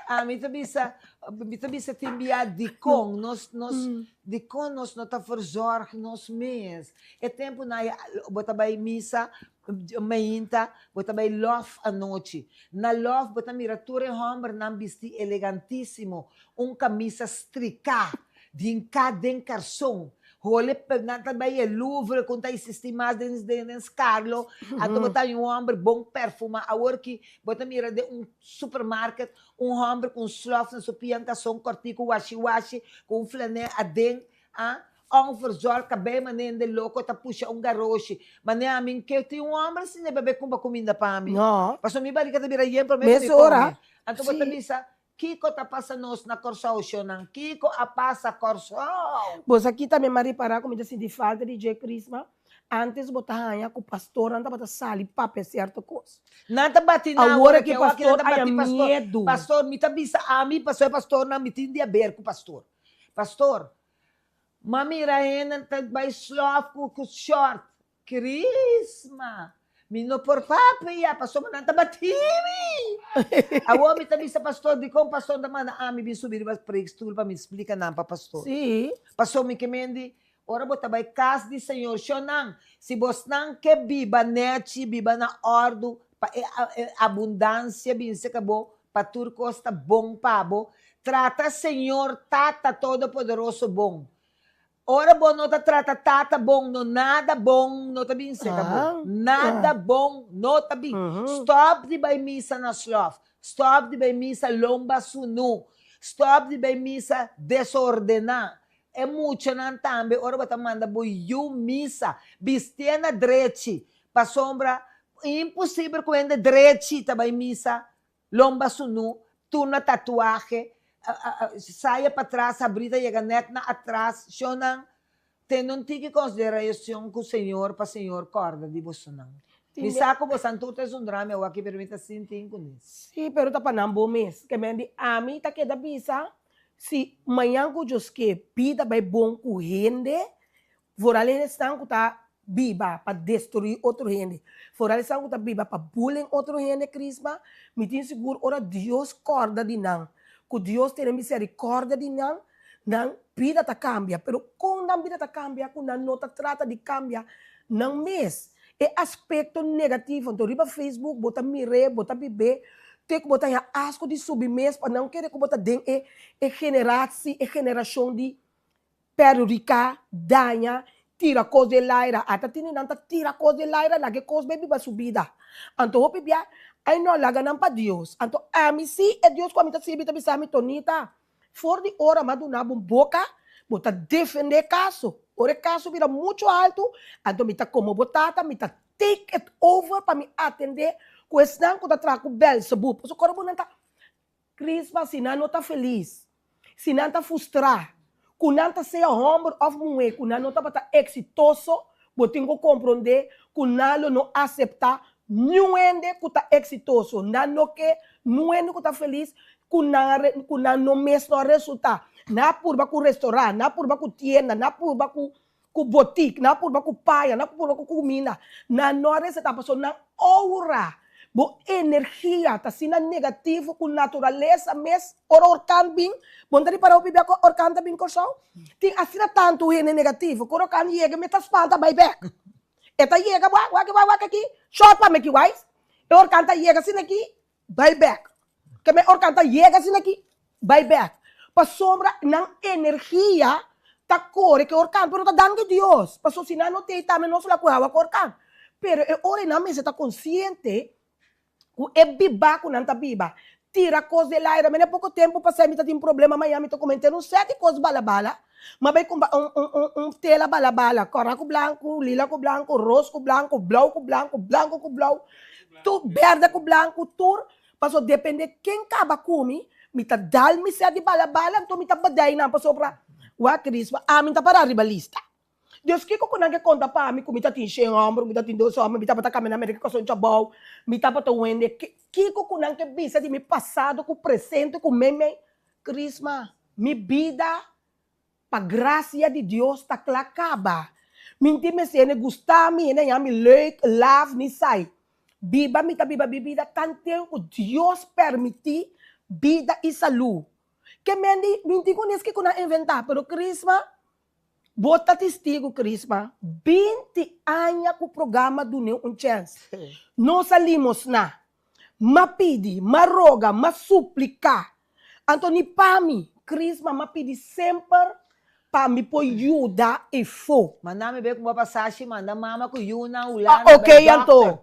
Ami ta bisa, mi ta bisa tin bia dikon nos, nos, dikon nos no ta verzorg nos mes. E tempunan ya bo ta bai misa mainta, bo ta bai lòf anochi. Na lòf bo ta mira tur e hòmbernan bisti elegantísimo, un kamisa striká, Hinká den karson. Hole nan ta bai e Louvre ku ta existi mas den den Scarlo. Anto bo ta haña un hòmber bon perfumá. Awor ki bo ta mira den un supermarket un hòmber ku un slòf na su pia, un karson kòrtiku washi washi ku un flanè aden, ah, onverzorgd kabei manera hende loko ta pusha un garoshi. Manera ami ke tin un hòmber asina e bai kumpra kuminda pa mi. Pasobra mi barika ta bira yen promé ku mi kome. Anto bo ta bisa Kiko ta pasa nos na Kòrsou, shonnan? Kiko a pasa Kòrsou? Bo sa ki tambe m'a ripará ku mi ta sinti falta di dje, Crisma? Ántes bo ta haña ku pastornan tabata sali papia sierto kos. Nan ta bati nan Awor awor aki aki, awor aki pastor nan ta haña bati pastor. miedu. Pastor, mi ta bisa ami, pasobra e pastornan mi tin di haber ku pastor. Pastor, m'a mira hende ta bai slòf ku ku shòrt. Crisma, Mi no por papia, pasobra nan ta bati mi. Awor mi ta bisa pastor, dikon pastor ta manda ami bin subi riba preekstoel pa mi splika nan pa pastor? Sí. Pasobra mi ke mendi, ora bo ta bai kas di Señor, shonnan, si bosnan ke biba nèchi, biba na òrdu, pa e abundansia bin seka bo, pa tur kos ta bon pa bo, trata Señor Tata Todopoderoso bon. Ora bo no ta trata tata bon no nada bon no ta bin seka bo. Nada bon no ta bin. Stop di bai misa na slof. Stop di bai misa lomba sunu. Stop di bai misa desordena. E muchanan tambe ora bo ta manda bo yu misa bistié na drechi pasobra imposibel ku hende drechi ta bai misa Lomba sunu, turna tatuahe, saya patras habri ta yega net na atras, shownan. Tene un tiki konsiderashon ku Señor pa Señor kòrda di bosonan. Mi sa ku bosan tur ta zundra mi awaki pero mi ta sinti inkunes. Sí, pero ta pa nan bo mes. Ke men di ami ta keda bisa si mañan ku Dios ke bida bai bon ku hende, vooral esnan ku ta biba pa destruí otro hende, vooral esnan ku ta biba pa bullying otro hende, Crisma, mi tin sigur ora Dios kòrda di nan, ku Dios tene miserikòrdia di nan, Nan bida ta kambia, pero kon nan bida ta kambia ku nan no ta trata di kambia nan mes? E aspekto negativo, anto riba Facebook bo ta mir'é, bo ta bib'é, te ku bo ta haña asko di subi mes pa nan kere ku bo ta den e e generatsi, e generashon di perhudiká, daña, tira kos den laira. Ata tini nan ta tira kos den laira, laga e kos bai biba su bida. Anto hopi bia, ai no, laga nan pa Dios. Anto ami si, e Dios ku ami ta sirbi ta bisa mi, Tonita, For di ora m'a duna bo un boka, bo ta defendé e kaso. Ora e kaso bira muchu altu, anto mi ta komo bo tata, mi ta take it over pa mi atendé ku esnan ku ta traha ku Belzebub. Pasobra ora bo nan ta Christmas, si nan no ta felis, si nan ta frustrá, ku nan ta sea hòmber òf muhé, ku nan no tabata eksitoso, bo tin ku komprondé ku nan lo no aseptá Niun hende ku ta eksitoso, nan no ke niun hende ku ta felis ku nan a ku nan no mes no a resultá. Nan a purba ku restorant, nan a purba ku tienda, nan a purba ku ku botik, nan a purba ku paña, nan a purba ku kuminda. Nan no a resultá pasobra nan oura, bo energia ta asina negativo ku naturalesa mes ora orkan bin, bo no ta ripará hopi bia ku orkan ta bin Kòrsou? Tin asina tantu hende negativo ku ora orkan yega mes ta spanta bai bèk. E ta yega wak wak wak wak aki, short pa meki wise. E orkan ta yega asina aki, bai bek. Ke me orkan ta yega asina aki, bai bek. Pasobra nan energia ta kore ke orkan, pero ta danki Dios. Pasobra si nan no tei tambe nos lo a kohe awa ku orkan. Pero e ora ei nan mester ta konsiente ku e bibá ku nan ta biba, tira kos den laira. Mene poko tempu pasá mi ta tin problema maña mi ta kome henter un sèt di kos bala bala. M'a bai kumpra un un un un tela bala bala, kòrá ku blanku, lila ku blanku, ros ku blanku, blou ku blanku, blanku ku blou, tur bèrdè ku blanku, tur. Pasobra depende ken kaba ku mi, mi ta dal mi sèt di bala bala, anto mi ta badai nan pasobra wak Crispa, ami ta pará riba lista. Dios kiko ku nan ke konta pa mi ku mi ta tin shen hòmber, ku mi ta tin dos hòmber, mi tabata kamina Amerika ku son chabou, mi tabata wende. Kiko ku nan ke bisa di mi pasado ku presente ku meimei? Crisma, mi bida pa grasia di Dios ta kla kaba. Mi n'tin mester hende gusta mi, hende a yama mi leuk, laf, ni sai. Biba mi ta biba mi bida tanten ku Dios permití bida i salú. Ke men di mi n'tin ku nes kiko nan inventá, pero Crisma, Bo ta testigo Crisma, 20 aña cu programa dun'e un chens. No sa limosna, m'a pidi, m'a roga, m'a suplica. Anto ni pa mi, Crisma, m'a pidi semper pa mi por yuda efo. Manda mi be cu bo pasashi manda mama cu yunan Hulanda bay dokter.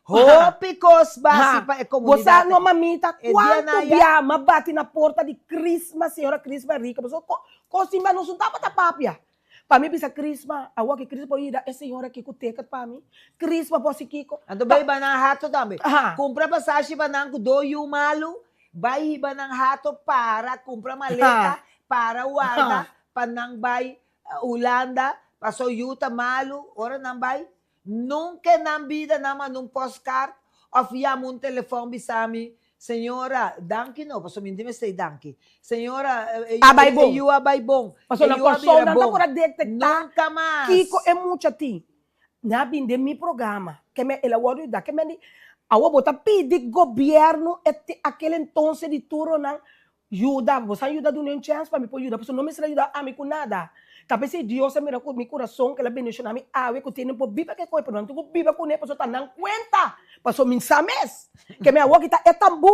Hopi kos basi pa e komunidat. Bo sa no mamita kuantu bia m'a bati na porta di Crisma, señora Crisma Rica, pasobra kos tin bia nos no tabata papia. Pa mi bisa Crisma, awor ki Crisma por yuda e señora aki ku ticket pa mi, Crisma por hasi kiko. Anto bai hiba nan hato tambe. Kumpra pasashi pa nan ku do yu malu, bai hiba nan hato para kumpra maleta, para warda pa nan bai Hulanda, paso yu ta malu, ora nan bai Nunca nan bida nan manda un postcard of yama un telefon bisa mi, Señora, danki no, pasobra mi no tin mester danki. Señora, e A bai bon. yu a bai bon. Pasobra E na yu a Kòrsou bira nan ta bon. por a detektá Nunca mas. kiko e mucha tin. Nan a bin den mi programa, ke men el a wòrdu yuda, ke men di, awor bo ta pidi gobièrnu e te akel entonces di turonan Yuda, bo sa yuda duna un chèns pa mi por yuda, pasobra no mester a yuda ami ku nada. Ta p'esei Dios a mira ku mi kurason ku el a bendishoná mi awe ku tene por biba ke koi, pero nan tin ku biba kuné pasobra ta nan kuenta, pasobra mi sa mes ke mi awor kita e tambú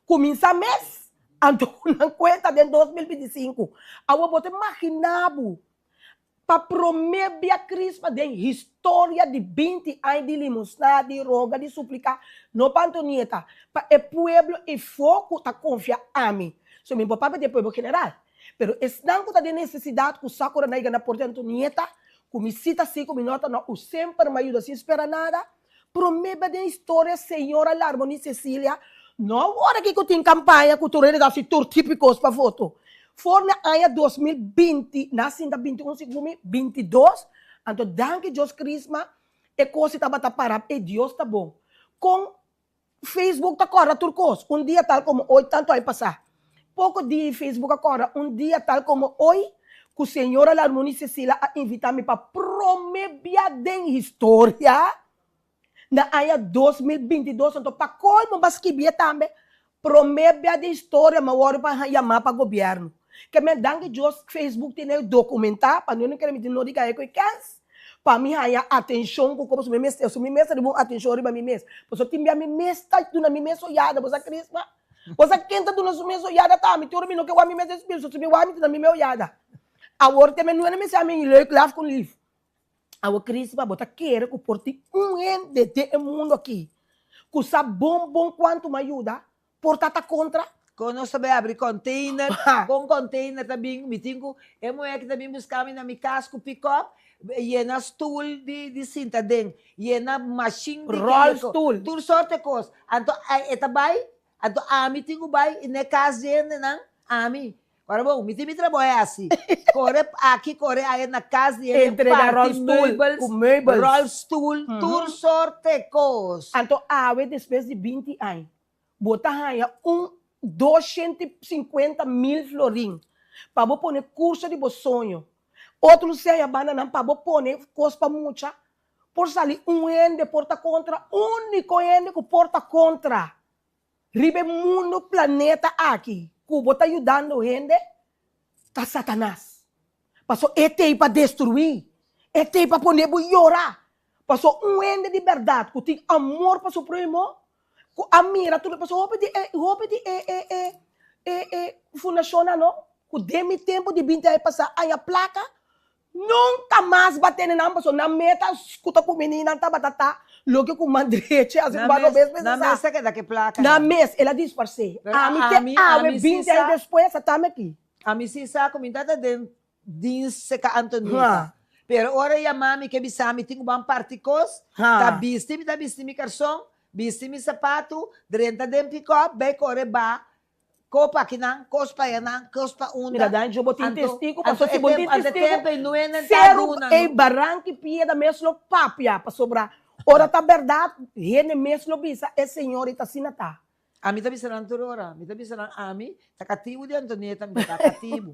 ku mi sa mes, anto ku nan kuenta den 2025. Awor bo ta imaginá bo Pa promé bia Crisma den historia di 20 aña di limosna, di roga, di supliká, no pa Antonieta, pa e pueblo efó ku ta konfia ami. So mi por papia di e pueblo general. Pero esnan ku ta den nesesidat ku sa ku ora nan yega na porta di Antonieta, ku mi si ta si ku mi no ta no, u semper mi a yuda sin spera nada. Promé bia den historia señora Larmonie Cecilia, no awor aki ku tin kampaña ku tur hende ta hasi tur tipikos pa voto. For na aña 2020, na sinta 21 segun mi, 22, anto danki Dios Crisma, e kos si tabata para, e Dios ta bon. Kon Facebook ta kòrda tur kos, un dia tal komo hoy, tantu aña pasá. Poko dia Facebook a kòrda un dia tal komo hoy, ku señora Larmony Cecila a invitá mi pa promé bia den historia, na aña 2022, anto pa kolmo bo a skibié tambe, promé bia den historia mi a wòrdu pa yamá pa gobièrnu. Ke men danki Dios Facebook tene dokumentá pa no kere mi tin no di kae ku e kèns pa mi haña atenshon ku komo su mi mester, su mi mes ta riba un atenshon riba mi mes. Pasobra tin bia mi mes ta duna mi mes oyada, bo sa Crisma? Bo sa ken ta duna su mes oyada ta ami? Tur ora mi no ke wak mi mes den spil, so si mi wak mi ta duna mi mes oyada. Awor te men nuene mi sa mi leuk laf ku lif. Awor Crisma bo ta kere ku por tin un hende den e mundo aki ku sa bon bon kuantu mi a yuda Por ta ta kontra. Kon nos ta bai abri container, kon container ta bin, mi tin ku e muhé ki ta bin buska mi na mi kas ku pick-up, yena stoel di di sinta den, yena mashin di Rolstoel. Tur sorte kos. Anto e ta bai, anto ami tin ku bai na e kas di hendenan, ami. Ora bon, mi tin mi trabou e hasi. Kore aki, kore aya na kas di hende, Entrega parti rolstoel meubels, ku meubels. rolstoel, tur sorte kos. Anto awe despues di 20 aña, bo ta haña un 250 mil florin pa bo pone kurso di bo soño. Otro sea bandanan pa bo pone kos pa mucha, por sali un hende por ta kontra, úniko hende ku por ta kontra. Riba e mundo planeta aki, ku bo ta yudando hende, ta Satanas. Paso e t'ei pa destruí, e t'ei pa pone bo yora. Paso un hende di bèrdat ku tin amor pa su próhimo, ku a mira tur, paso hopi di e, hopi di e e e e e fundashonnan no, ku den mi tempu di 20 aña pasá haña plaka, nunka mas bo a tene nan pasobra nan meta ku ta kumini nan tabata ta loke ku man drechi asi ku ban robes mester Nan sa. mes a keda ke plaka Nan nan. mes el a disparsé. Pero Ami te ami, awe ami si 20 aña sa. despues a tami aki. Ami si sa ku mi tata den dienst seka Antonita. Ha. Pero ora e yama mi ke bisa mi tin ku ban parti kos, Ha. ta bisti mi ta bisti mi karson, bisti mi sapatu, drenta den pikòp, bai kore ba, kopa akinan, kos pa ayanan, kos pa unda. Mira Danjo bo tin Anto, testigo anto pasobra si e bo tin tempu, anto e testigo tempu ei nuenen ta seru duna ei no. baranki piedra mes lo papia pasobra ora ta berdad hende mes lo bisa e señorita asina ta. Ami ta bisa nan tur ora, mi ta bisa nan ami ta katibu di Antonieta, mi ta katibu.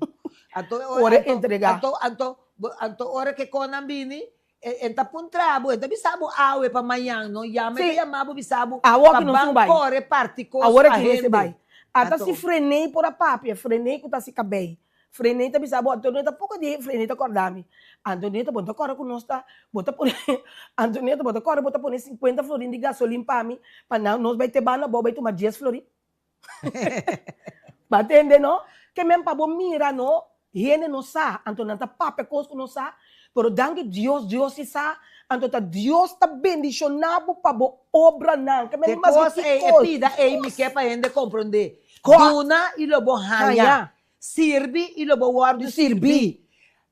Anto e ora, Ora anto, entrega. anto, anto, bo, anto ora ke konan bini, e, e ta puntra bo, e ta bisa bo awe pa mañan, no yama, e ta Sí. yama bo bisa bo Awor pa ki nos ban no bai. kore parti kos Awor pa aki mester hende. bai. Ata Anto, si Freney por a papia, Freney ku ta si kabei. Freney ta bisa bo, Antonieta poko di Freney ta kòrda mi. Antonieta bo no ta kòrda ku nos ta, bo ta pone, Antonieta bo ta kòrda bo ta pone 50 florin di gasolin pa mi, pa nan nos bai te banda bo bai tuma 10 florin. Bo a tende no? Ke men pa bo mira no, hende no sa, anto nan ta papia kos ku no sa, pero danki Dios, Dios si sa, anto ta Dios ta bendishoná bo pa bo obranan. Ke men Te mas kos ki ei, e kos. pida ei mi ke pa hende komprondé. Ko- Duna i lo bo haña. Haña. Sirbi i lo bo wòrdu Sirbí. sirbí.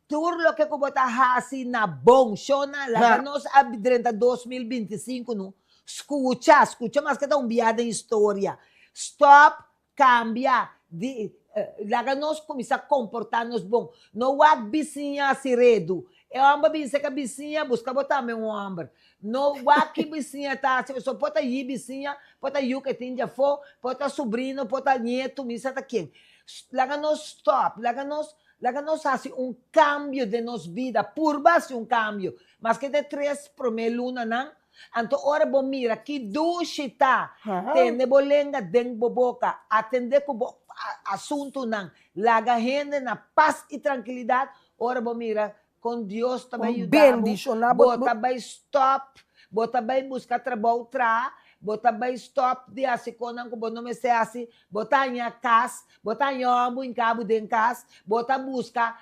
Tur loke ku bo ta hasi na bon, shona, laga Ha. nos a drenta 2025 nu. Skucha, skucha maske ta un bia den historia. Stòp, kambia, di, laga nos kuminsá komportá nos bon. No wak bisiña hasi redu. E hòmber bin seka bisiña, buska bo tambe un hòmber. No wak ki bisiña ta hasi, pasobra por ta yi bisiña, por ta yu ke tin djafó, por ta subrino, por ta nietu, mi sa ta ken. Laga nos stòp, laga nos, laga nos hasi un kambio den nos bida, purba hasi un kambio. Maske ta e tres promé lunanan, anto ora bo mira ki dushi ta tene bo lenga den bo boka, atendé ku bo asuntunan, laga hende na pas i trankilidat, ora bo mira kon Dios ta bai Kon yuda bo, bendishoná bo. bo ta bai stòp, bo ta bai buska trabou traha, bo ta bai stòp di hasi konan ku bo no mester hasi, bo ta haña kas, bo ta haña hòmber hinká bo den kas, bo ta buska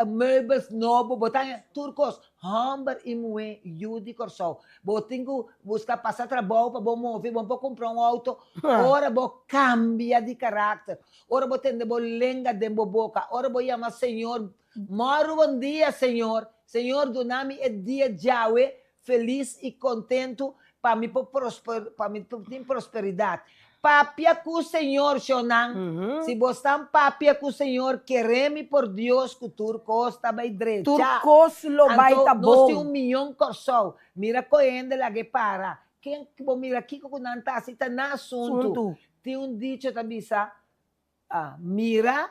meubels nobo, bo ta haña tur kos. Hòmber i muhé yu di Kòrsou, bo tin ku buska pasa trabou pa bo move, bo no por kumpra un outo. Ora bo kambia di karakter, ora bo tende bo lenga den bo boka, ora bo yama Señor Mòru bon dia, Señor. Señor, duna mi e dia djawe felis i kontentu. pa mi por prosper, pa mi por tin prosperidat. Papia ku Señor, shonnan. Si bosnan papia ku Señor, kere mi por Dios ku tur kos ta bai drecha. Tur kos lo bai ta Anto nos tin bon. un miyon Kòrsou. Mira ko hende laga e para. Ken ku bo mira kiko ku nan ta hasi ta nan asuntu. Asuntu. Tin un dicho ta bisa, A mira,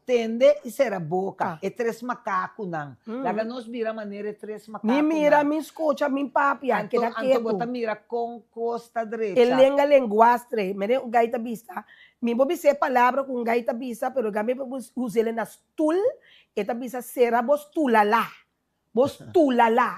tende i sera boka, e tres makakunan. Laga nos bira manera e tres Mi makakunan. mira, mi skucha, mi papia, Anto, keda anto bo ketu. ta mira kon kos ta E drecha. lenga lenguastre, mira un gai ta bisa. Mi por bisa e palabra ku un gai ta bisa, pero mi por us'el na stul, e ta bisa sera bo stulala. Bo stulala.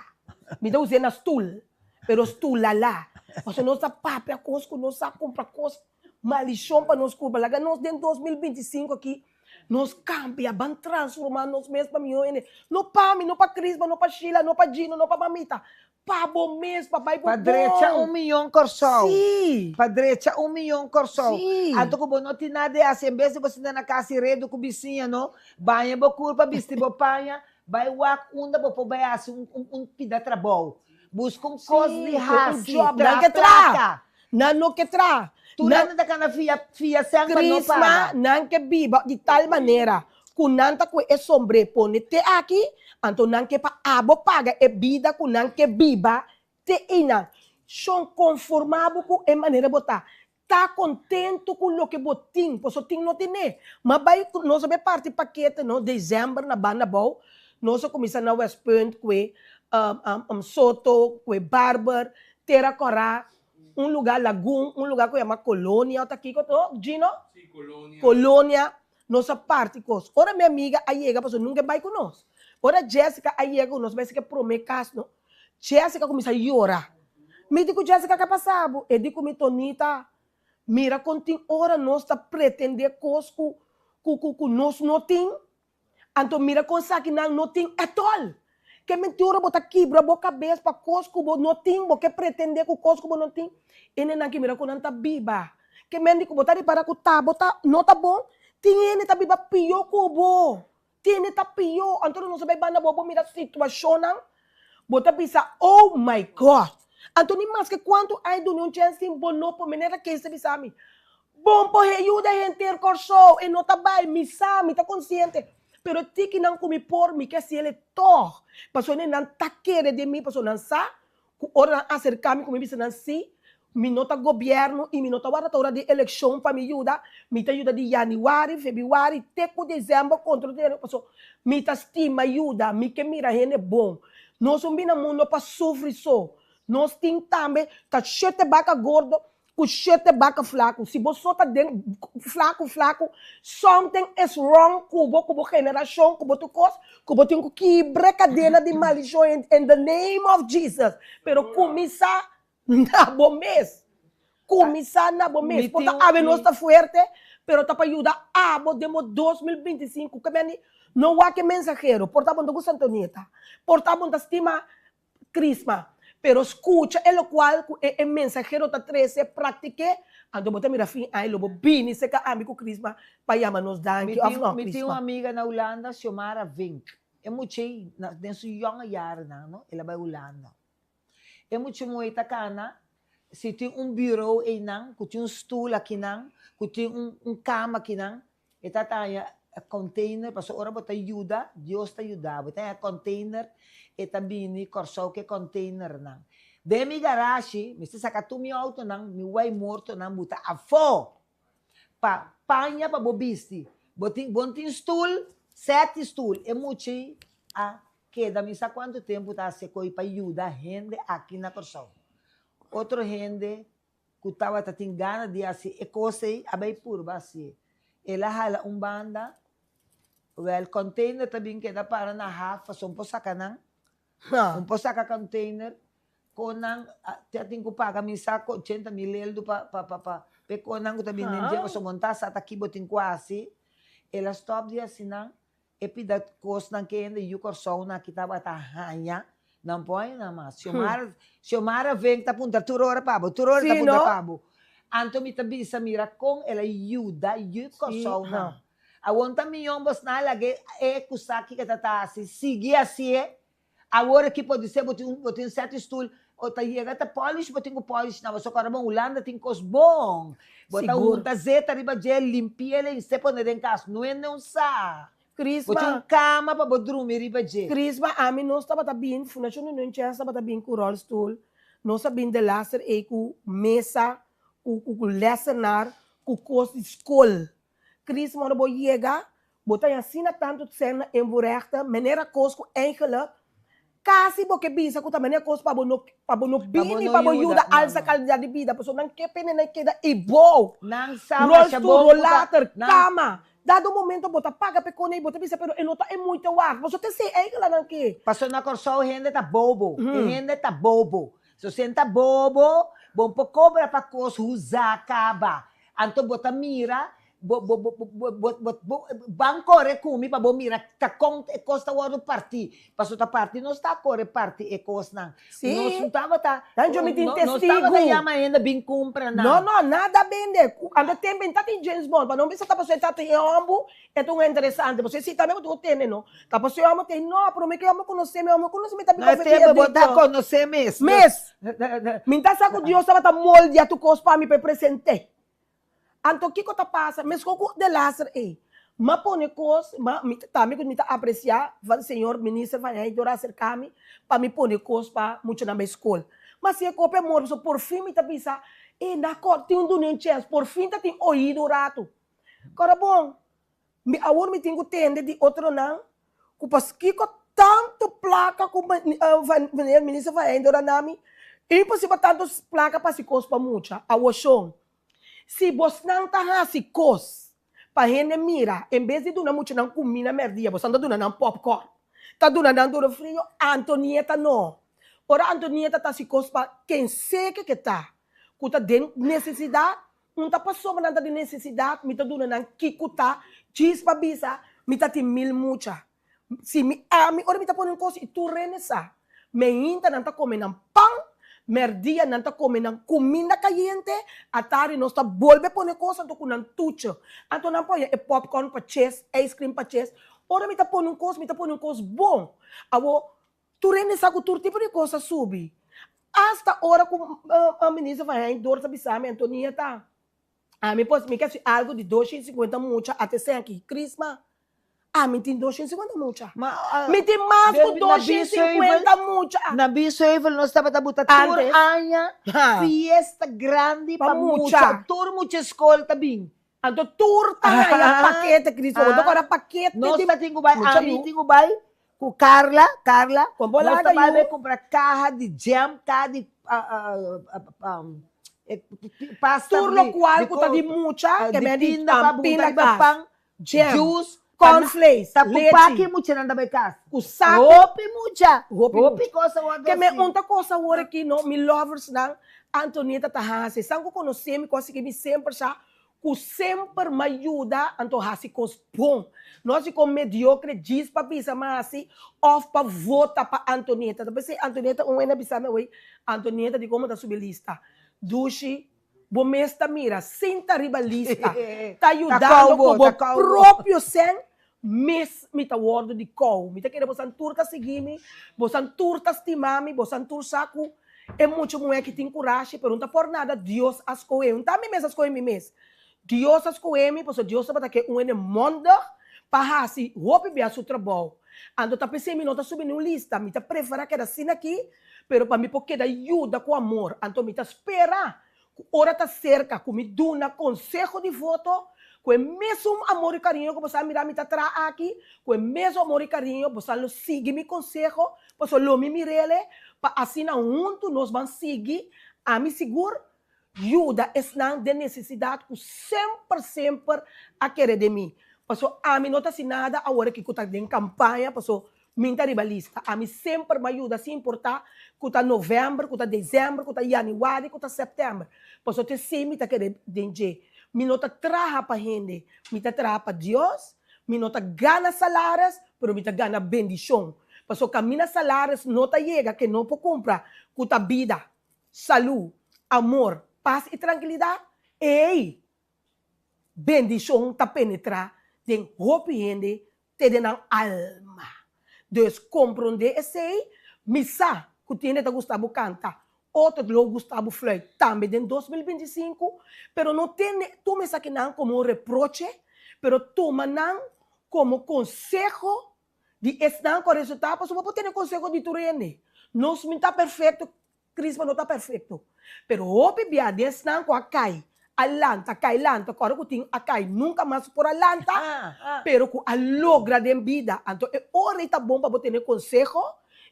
Mi ta us'é na stul, pero stulala. Pasobra nos ta papia kos ku nos sa kumpra kos malishon pa nos kurpa. Laga nos den 2025 aki nos kambia, ban transformá nos mes pa mihó hende. No pa mi, no pa Crisma, no pa Sheila, no pa Gino, no pa mamita. Pa bo mes, pa bai bo Pa drecha bon. un miyon Kòrsou. Sí. Pa drecha un miyon Kòrsou. Sí. Anto ku bo no tin nada di hasi, en bes di bo sinta na kas i redu ku bisiña no, baña bo kurpa, bisti bo paña, Bai wak unda bo por bai hasi un un un pida trabou. Buska un kos Sí, di un hasi, job. Nan traha ke traha. plaka. Nan no ke traha. Tur Nan hende ta kana fia fia sèn pa no Crisma, paga. nan ke biba di tal manera ku nan ta kue e sombré pone te aki, anto nan ke pa abo paga e bida ku nan ke biba te einan. Shon konformá bo ku e manera bo ta. Ta contento cu loke bo tin, pasobra tin no tene. Ma bay, nos a bay parti pakete no, december na banda abou, nos a cuminsa na Westpunt cue Soto, cue Barber, Tera Cora, un lugar Lagun, un lugar cu yama Colonia o ta kico no, Gino? Si, Colonia. Colonia, nos a parti cos. Ora mi amiga a yega, pasobra nunca e bay cu nos. Ora Jessica a yega cu nos bay esaki e prome cas no, Jessica cuminsa yora. Mi di cu Jessica ke pasa bo? E di cu mi Tonita, mira con tin ora nos ta pretende cos cu cu cu cu nos no tin, anto mira con esakinan no tin at all. Ke mentura bo ta kibra bo cabes pa cos cu bo no tin, bo ke pretende cu cos cu bo no tin, e nenan ke mira con nan ta biba. Ke men di cu bo ta ripara cu ta bo ta no ta bon, tin hende ta biba pio cu bo. Tene ta pió, anto nos a bai banda bo, bo mira situashonnan, bo ta bisa, oh my God! Anto ni maske kuantu ai duna un chèns tin bo no por, meneer Rakesh ta bisa mi, bon por he yuda henter Kòrsou, e no ta bai, mi sa, mi ta konsiente, pero tikinan ku mi por, mi ke hasiel e tòg, pasobra nan ta kere den mi, pasobra nan sa Ku ora nan aserká mi ku mi bisa nan sí, mi no ta gobièrnu i mi no ta warda ta ora di elekshon pa mi yuda, mi ta yuda di yanüari, febrüari te ku desèmber kontra di enero pasobra mi ta stima yuda, mi ke mira hende bon. Nos un bini na mundo pa sufri so, nos tin tambe ta shete baka gordo Ku shete baka flaku. Si bo so ta den flaku flaku, something is wrong ku bo, ku bo generashon, ku bo tur kos, ku bo tin ku kibra e kadena di maldishon in, in the name of Jesus. Pero kuminsá na bo mes. Kuminsá na bo mes. Mi Por tin ta un, awe nos mi. ta fuerte, pero ta pa yuda abo den bo 2025. Ke meni no wak e mensahero. Por ta bo no ta gusta Antonieta. Por ta bo no ta stima Crisma, pero scucha e locual cu e e mensahero ta trece, practiqué, anto bo ta mira fin aña lo bo bini cerca ami cu Crisma pa yama nos Mi danki of tin, no, mi tin un Crisma? amiga na Hulanda, Xiomara Vink. E much'ei, na, den su yonge jarennan, no, el a bai Hulanda. E mucha muhé ta cana, si tin un bureau einan, cu tin un stoel akinan, cu tin un, un cama akinan, E ta taña container, pasobra ora bo ta yuda, Dios ta yuda bo. E ta haña container, e ta bini Kòrsou ku e containernan. Den mi garashi, mi ta saka tur mi outonan, mi wei mortonan buta afó pa paña pa bo bisti. Bo tin, bo no tin stul, sèti stul. E muchi a keda mi sa kuantu tempu ta hasi koi pa yuda hende aki na Kòrsou. Otro hende ku tabata tin gana di hasi e kos ei a bai purba hasié. El a hala un banda, wèl kònteiner ta bin keda para na haf pasobra un por saka nan, un por saka kònteiner, kon nan a tin ku paga mi sa ochenta mil eldu pa pa pa pa e konnan ku ta bin den dje pasobra bo no ta sa ta ki bo tin ku hasi. El a stòp di hasi nan. E pida kosnan ke hende yu Kòrsou nan aki tabata haña, nan por haña nan mas. Xiomara, Xiomara ven ta puntra tur ora pa bo, tur ora ta Sí, puntra no? pa bo. Anto mi ta bisa mira kon el a yuda yu Sí, Kòrsou nan. ha. Awor ta mion bosnan laga e kusaki ke ta ta hasi, sigui hasié. Awor aki podisé bo tin un, bo tin un sèt di stul. O ta yega ta polish bo tin ku polish na bo so kòrda bo Hulanda tin kos bon. Bo ta Sigur. hunta zeta riba dje limpi'el i se pone den kas. No hende un sa. Bo tin Crisma, un kama pa bo drumi riba dje. Crisma, ami nos tabata bin, Fundashon Union Chess tabata bin ku rolstoel, nos a bin de laster ei ku mesa, ku ku lessenaar, ku kos di skol. Crisma, ora bo yega, bo ta haña asina tantu sèn na invoerrechten, manera kos ku eigenlijk kasi bo ke bisa ku ta manera kos pa bo no pa bo no Pa bo bini no pa bo yuda. yuda No, alsa no. kalidat di bida, pasobra nan ke pene nan keda ibou. Nan sa masha Rolstoel, bon ku ta rolater, nan. kama. Dado momento bo ta paga p'e kone i bo ta bisa pero e no ta e moeite waard. Boso ta esei eigenlijk nan ke. Pasobra na Kòrsou hende ta bobo, e hende ta bobo. So si hende ta bobo, bo no por kobra pa kos huzá kaba. Anto bo ta mira Bo, bo, bo, bo, bo, bo, bo, ban kore ku mi pa bo mira ta kon e kos ta wòrdu partí. Paso ta parti nos ta kore parti e kosnan. Sí. Nos no tabata, Dan yo mi tin no, nos tabata testigu. yama hende bin kumpra nan. No, no, nada bende. Ku ando tempo en ta tin James Bond, pa no bisa ta paso e ta tin e hombu, e ta un interesante. Paso e si tambe bo tin ku tende no. Ta paso e hombu tin, no, prome ku e hombu konosé mi, e hombu konosé mi ta No, biba e for tempo bo ta viadicto. konosé mes. Mes. Mi ta sa ku Dios tabata moldia tur kos pa mi pa e present'é. Anto kiko ta pasa? Meskos ku de laster ei. M'a pone kos, m'a, mi ta tambe ku mi ta apresiá van señor minister van Heijden a aserká mi pa mi pone kos pa muchanan bai skol. Ma si e kopi amor pasobra por fin mi ta bisa, e na kòrt tin un duna un chèns, por fin ta tin oido un ratu. Kòrda bon, mi awor mi tin ku tende di otronan ku paskiko tantu plaka ku van meneer minister van Heijden a duna mi, imposibel tantu plaka pa hasi kos pa mucha. Awoshon, Si bosnan ta hasi kos pa hende mira, en bes di duna muchanan kumina mèrdia, bosnan ta duna nan pòpkòrn, ta duna nan duro frio. Antonieta no. Ora Antonieta ta hasi kos pa ken seke ke ta, ku ta den nesesidat, un ta pasobra nan ta den nesesidat, mi ta duna nan kiko ta, djis pa bisa mi ta tin mil mucha. Si mi ami ora mi ta pone un kos i tur rende sa, meinta nan ta kome nan pan, mèrdia nan ta kome nan kuminda kayente, atari nos ta bolbe pone kos anto ku nan tuche. Anto nan por haña e popcorn pa ches, ice cream pa ches. Ora mi ta pone un kos, mi ta pone un kos bon. Awor, tur rende sa ku tur tipo di kos a subi. Asta ora ku Minister van Heijden ta bisa mi, Antonieta, Ami pues mi ke hasi algu di 250 mucha a te seki Crisma ami tin 250 mucha Ma, mi tin mas ku na Biesheuvel 250 mucha na Biesheuvel nos tabata buta tur Antes. aña Ha. fiesta grandi Pa pa mucha mucha. tur mucha skol ta bin. Anto tur ta haya Ah. pakete Crisma bo ta Ah. kora pakete Nos di ta tin ku bai mucha ami yu. tin ku bai ku Carla Carla Kon bo nos laga ta bai yu. bai kumpra kaha di jam kaha di pasta Tur lokual ku ta di mucha ke di men di pinda pa bunta pinda riba kas, pan jam, juice cornflakes, ta ku lechi. paki muchanan ta bai kas Ku saku. Hopi mucha Hopi hopi mucha. kos a wòrdu Ke men hasi. un ta kos awor aki no mi lovers nan Antonieta ta hasi esnan ku konosé mi ku a sigui mi semper sa ku semper m'a yuda anto hasi kos bon. No hasi kos mediocre djis pa bisa m'a hasi of pa vota pa Antonieta. Ta p'esei Antonieta un wende a bisa mi awey, Antonieta di komo ta subi lista. Dushi, bo mes ta mira sin ta riba lista ta yudando ku bo propio sèn mes mi ta wòrdu di kou. Mi ta kere bosan tur ta sigui mi, bosan tur ta stima mi, bosan tur sa ku e mucha muhé ki tin kurashi, pero no ta por nada Dios a skohe. No ta mi mes a skohe mi mes. Dios a skohe mi pasobra Dios tabata ke un hende mondig pa hasi hopi bia su trabou. Anto ta p'esei mi no ta subi niun lista. Mi ta preferá keda asina aki, pero pa mi por keda yuda ku amor. Anto mi ta spera Ku ora ta serka ku mi duna konseho di voto, ku e mesun amor i kariño ku boso a mira mi ta traha aki, ku e mesun amor i kariño boso lo sigui mi konseho, pasobra lo mi mir'ele, pa asina huntu nos ban sigui, ami sigur, yuda esnan den nesesidat ku semper semper a kere den mi. Pasobra ami no ta hasi nada awor aki ku ta den kampaña, pasobra Min ta riba lista. Ami semper m'a yuda sin importá ku ta novèmber, ku ta desèmber, ku ta yanüari, ku ta sèptèmber. Pasobra te esei mi ta kere den dje. Mi no ta traha pa hende, mi ta traha pa Dios. Mi no ta gana salaris, pero mi ta gana bendishon. Pasobra kaminda salaris no ta yega ke no por kumpra, ku ta bida, salú, amor, pas i trankilidat, ei bendishon ta penetrá den hopi hende te den nan alma. Dus komprondé esei, mi sa ku tin hende ta gusta bo kanta. Otro lo gusta bo fluit tambe den 2025, pero no tene tuma esakinan komo un reproche, pero tuma nan komo konseho di esnan ku a resultá, pasobra bo por tene konseho di tur hende. Nos mi ta perfekto, Crisma no ta perfekto, pero hopi bia di esnan ku a kai, a lanta, kai lanta, ku ora ku tin a kai nunka mas por a lanta, pero ku a logra den bida. Anto e ora ei ta bon pa bo tene konseho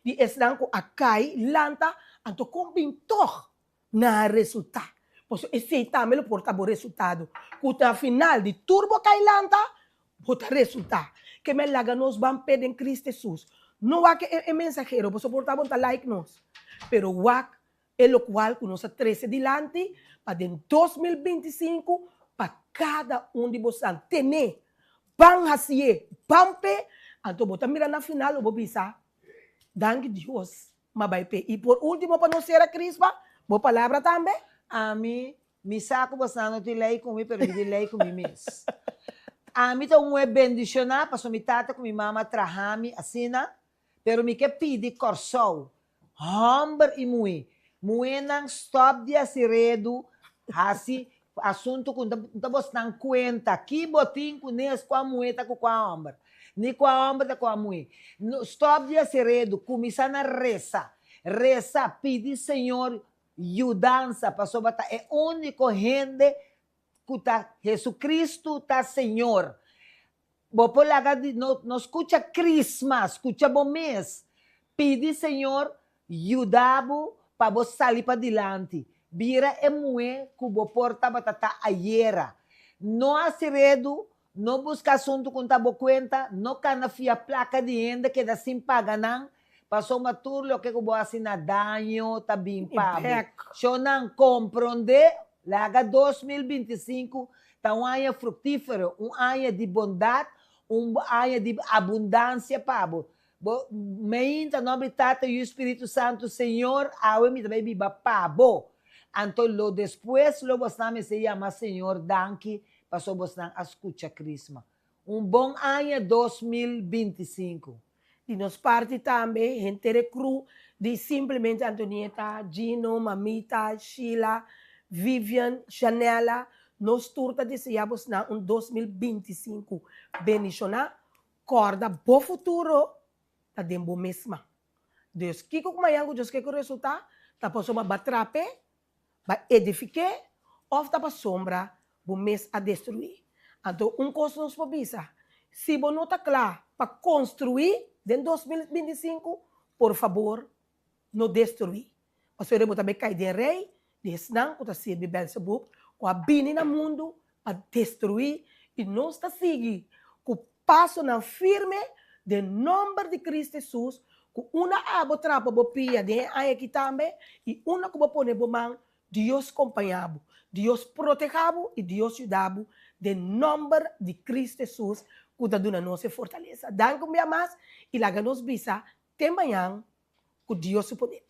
di esnan ku a kai, lanta, anto kon bin tòg nan a resultá. Pasobra esei tambe lo por ta bo resultado, ku na final di tur bo kai lanta, Bo ta resultá. Ke men laga nos ban p'e den Cristo Hesus. No wak e e mensahero, boso por ta bon ta like nos, pero wak e lokual ku nos a trese dilanti pa den 2025 pa kada un di bosan ten'é, ban hasié, ban p'e, anto bo ta mira na final lo bo bisa, Danki Dios, m'a bai p'e. I por ultimo pa nos sera Crispa, bo palabra tambe? Ami Mi sa ku bosnan no tin lei ku mi, pero mi tin lei ku mi mes. Ami ta un muhé bendishoná pasobra mi tata ku mi mama a traha mi asina, pero mi ke pidi Kòrsou, hòmber i muhé, muhénan stòp di hasi redu, hasi asuntu ku no ta bosnan kuenta. Ki bo tin kunes kua muhé ta ku kua hòmber, ni kua hòmber ta kua muhé. Stòp di hasi redu, kuminsá na resa, resa, pidi Señor Yudansa, pasobra ta e úniko hende ku ta Jesucristo ta Señor. Bo por laga di no no skucha Christmas, skucha bo mes. Pidi Señor yuda bo pa bo sali padilanti. Bira e muhé ku bo por tabata ta ayera. No hasi redu, no buska asuntu ku no ta bo kuenta, no kana fia plaka di hende keda sin paga nan, Pasobra tur loke ku bo hasi na daño ta bin pa bo. Shonnan, komprondé, laga 2025 ta un aña fruktífero, un aña di bondat, un aña di abundansia pa bo. Bo meinta nòmber di Tata, Yu i Spiritu Santu, Señor, awe mi ta bai biba pa bo. Anto lo despues lo bosnan mester yama Señor danki pasobra bosnan a skucha Krisma. Un bon aña 2025. Di nos parti tambe henter e crew di Simplemente Antonieta, Gino, Mamita, Sheila, Vivian, Shanella, nos tur ta desea bosnan un 2025 bendiciona, corda bo futuro ta den bo mes man. Dus kico cu mañan cu Dios ke cu resulta ta pasobra ba trape Ba edifik'é òf ta pasobra bo mes a destruí. Anto un kos nos por bisa, si bo no ta kla pa konstruí den 2025, por fabor no destruí. Pasobra bo ta bai kai den rei di esnan ku ta sirbi Bèlsebub ku a bini na mundu pa destruí i nos ta sigui ku pasonan firme den nòmber di Cristo Hesus ku unda abo trapa bo pia den e aña aki tambe i unda ku bo pone bo man, Dios kompañá bo, Dios protehá bo i Dios yuda bo den nòmber di Cristo Hesus ku ta duna nos e fortalesa. Danki un bia mas i laga nos bisa te mañan ku Dios su poder.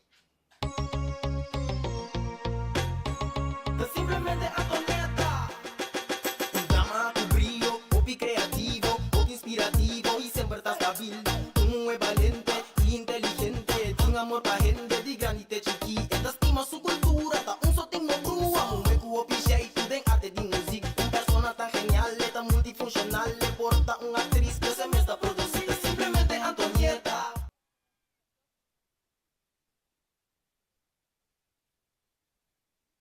Ta simplemente Antonetta. Un dama ku brio, hopi kreativo, hopi inspirativo i semper ta stabil. Un muhé balente.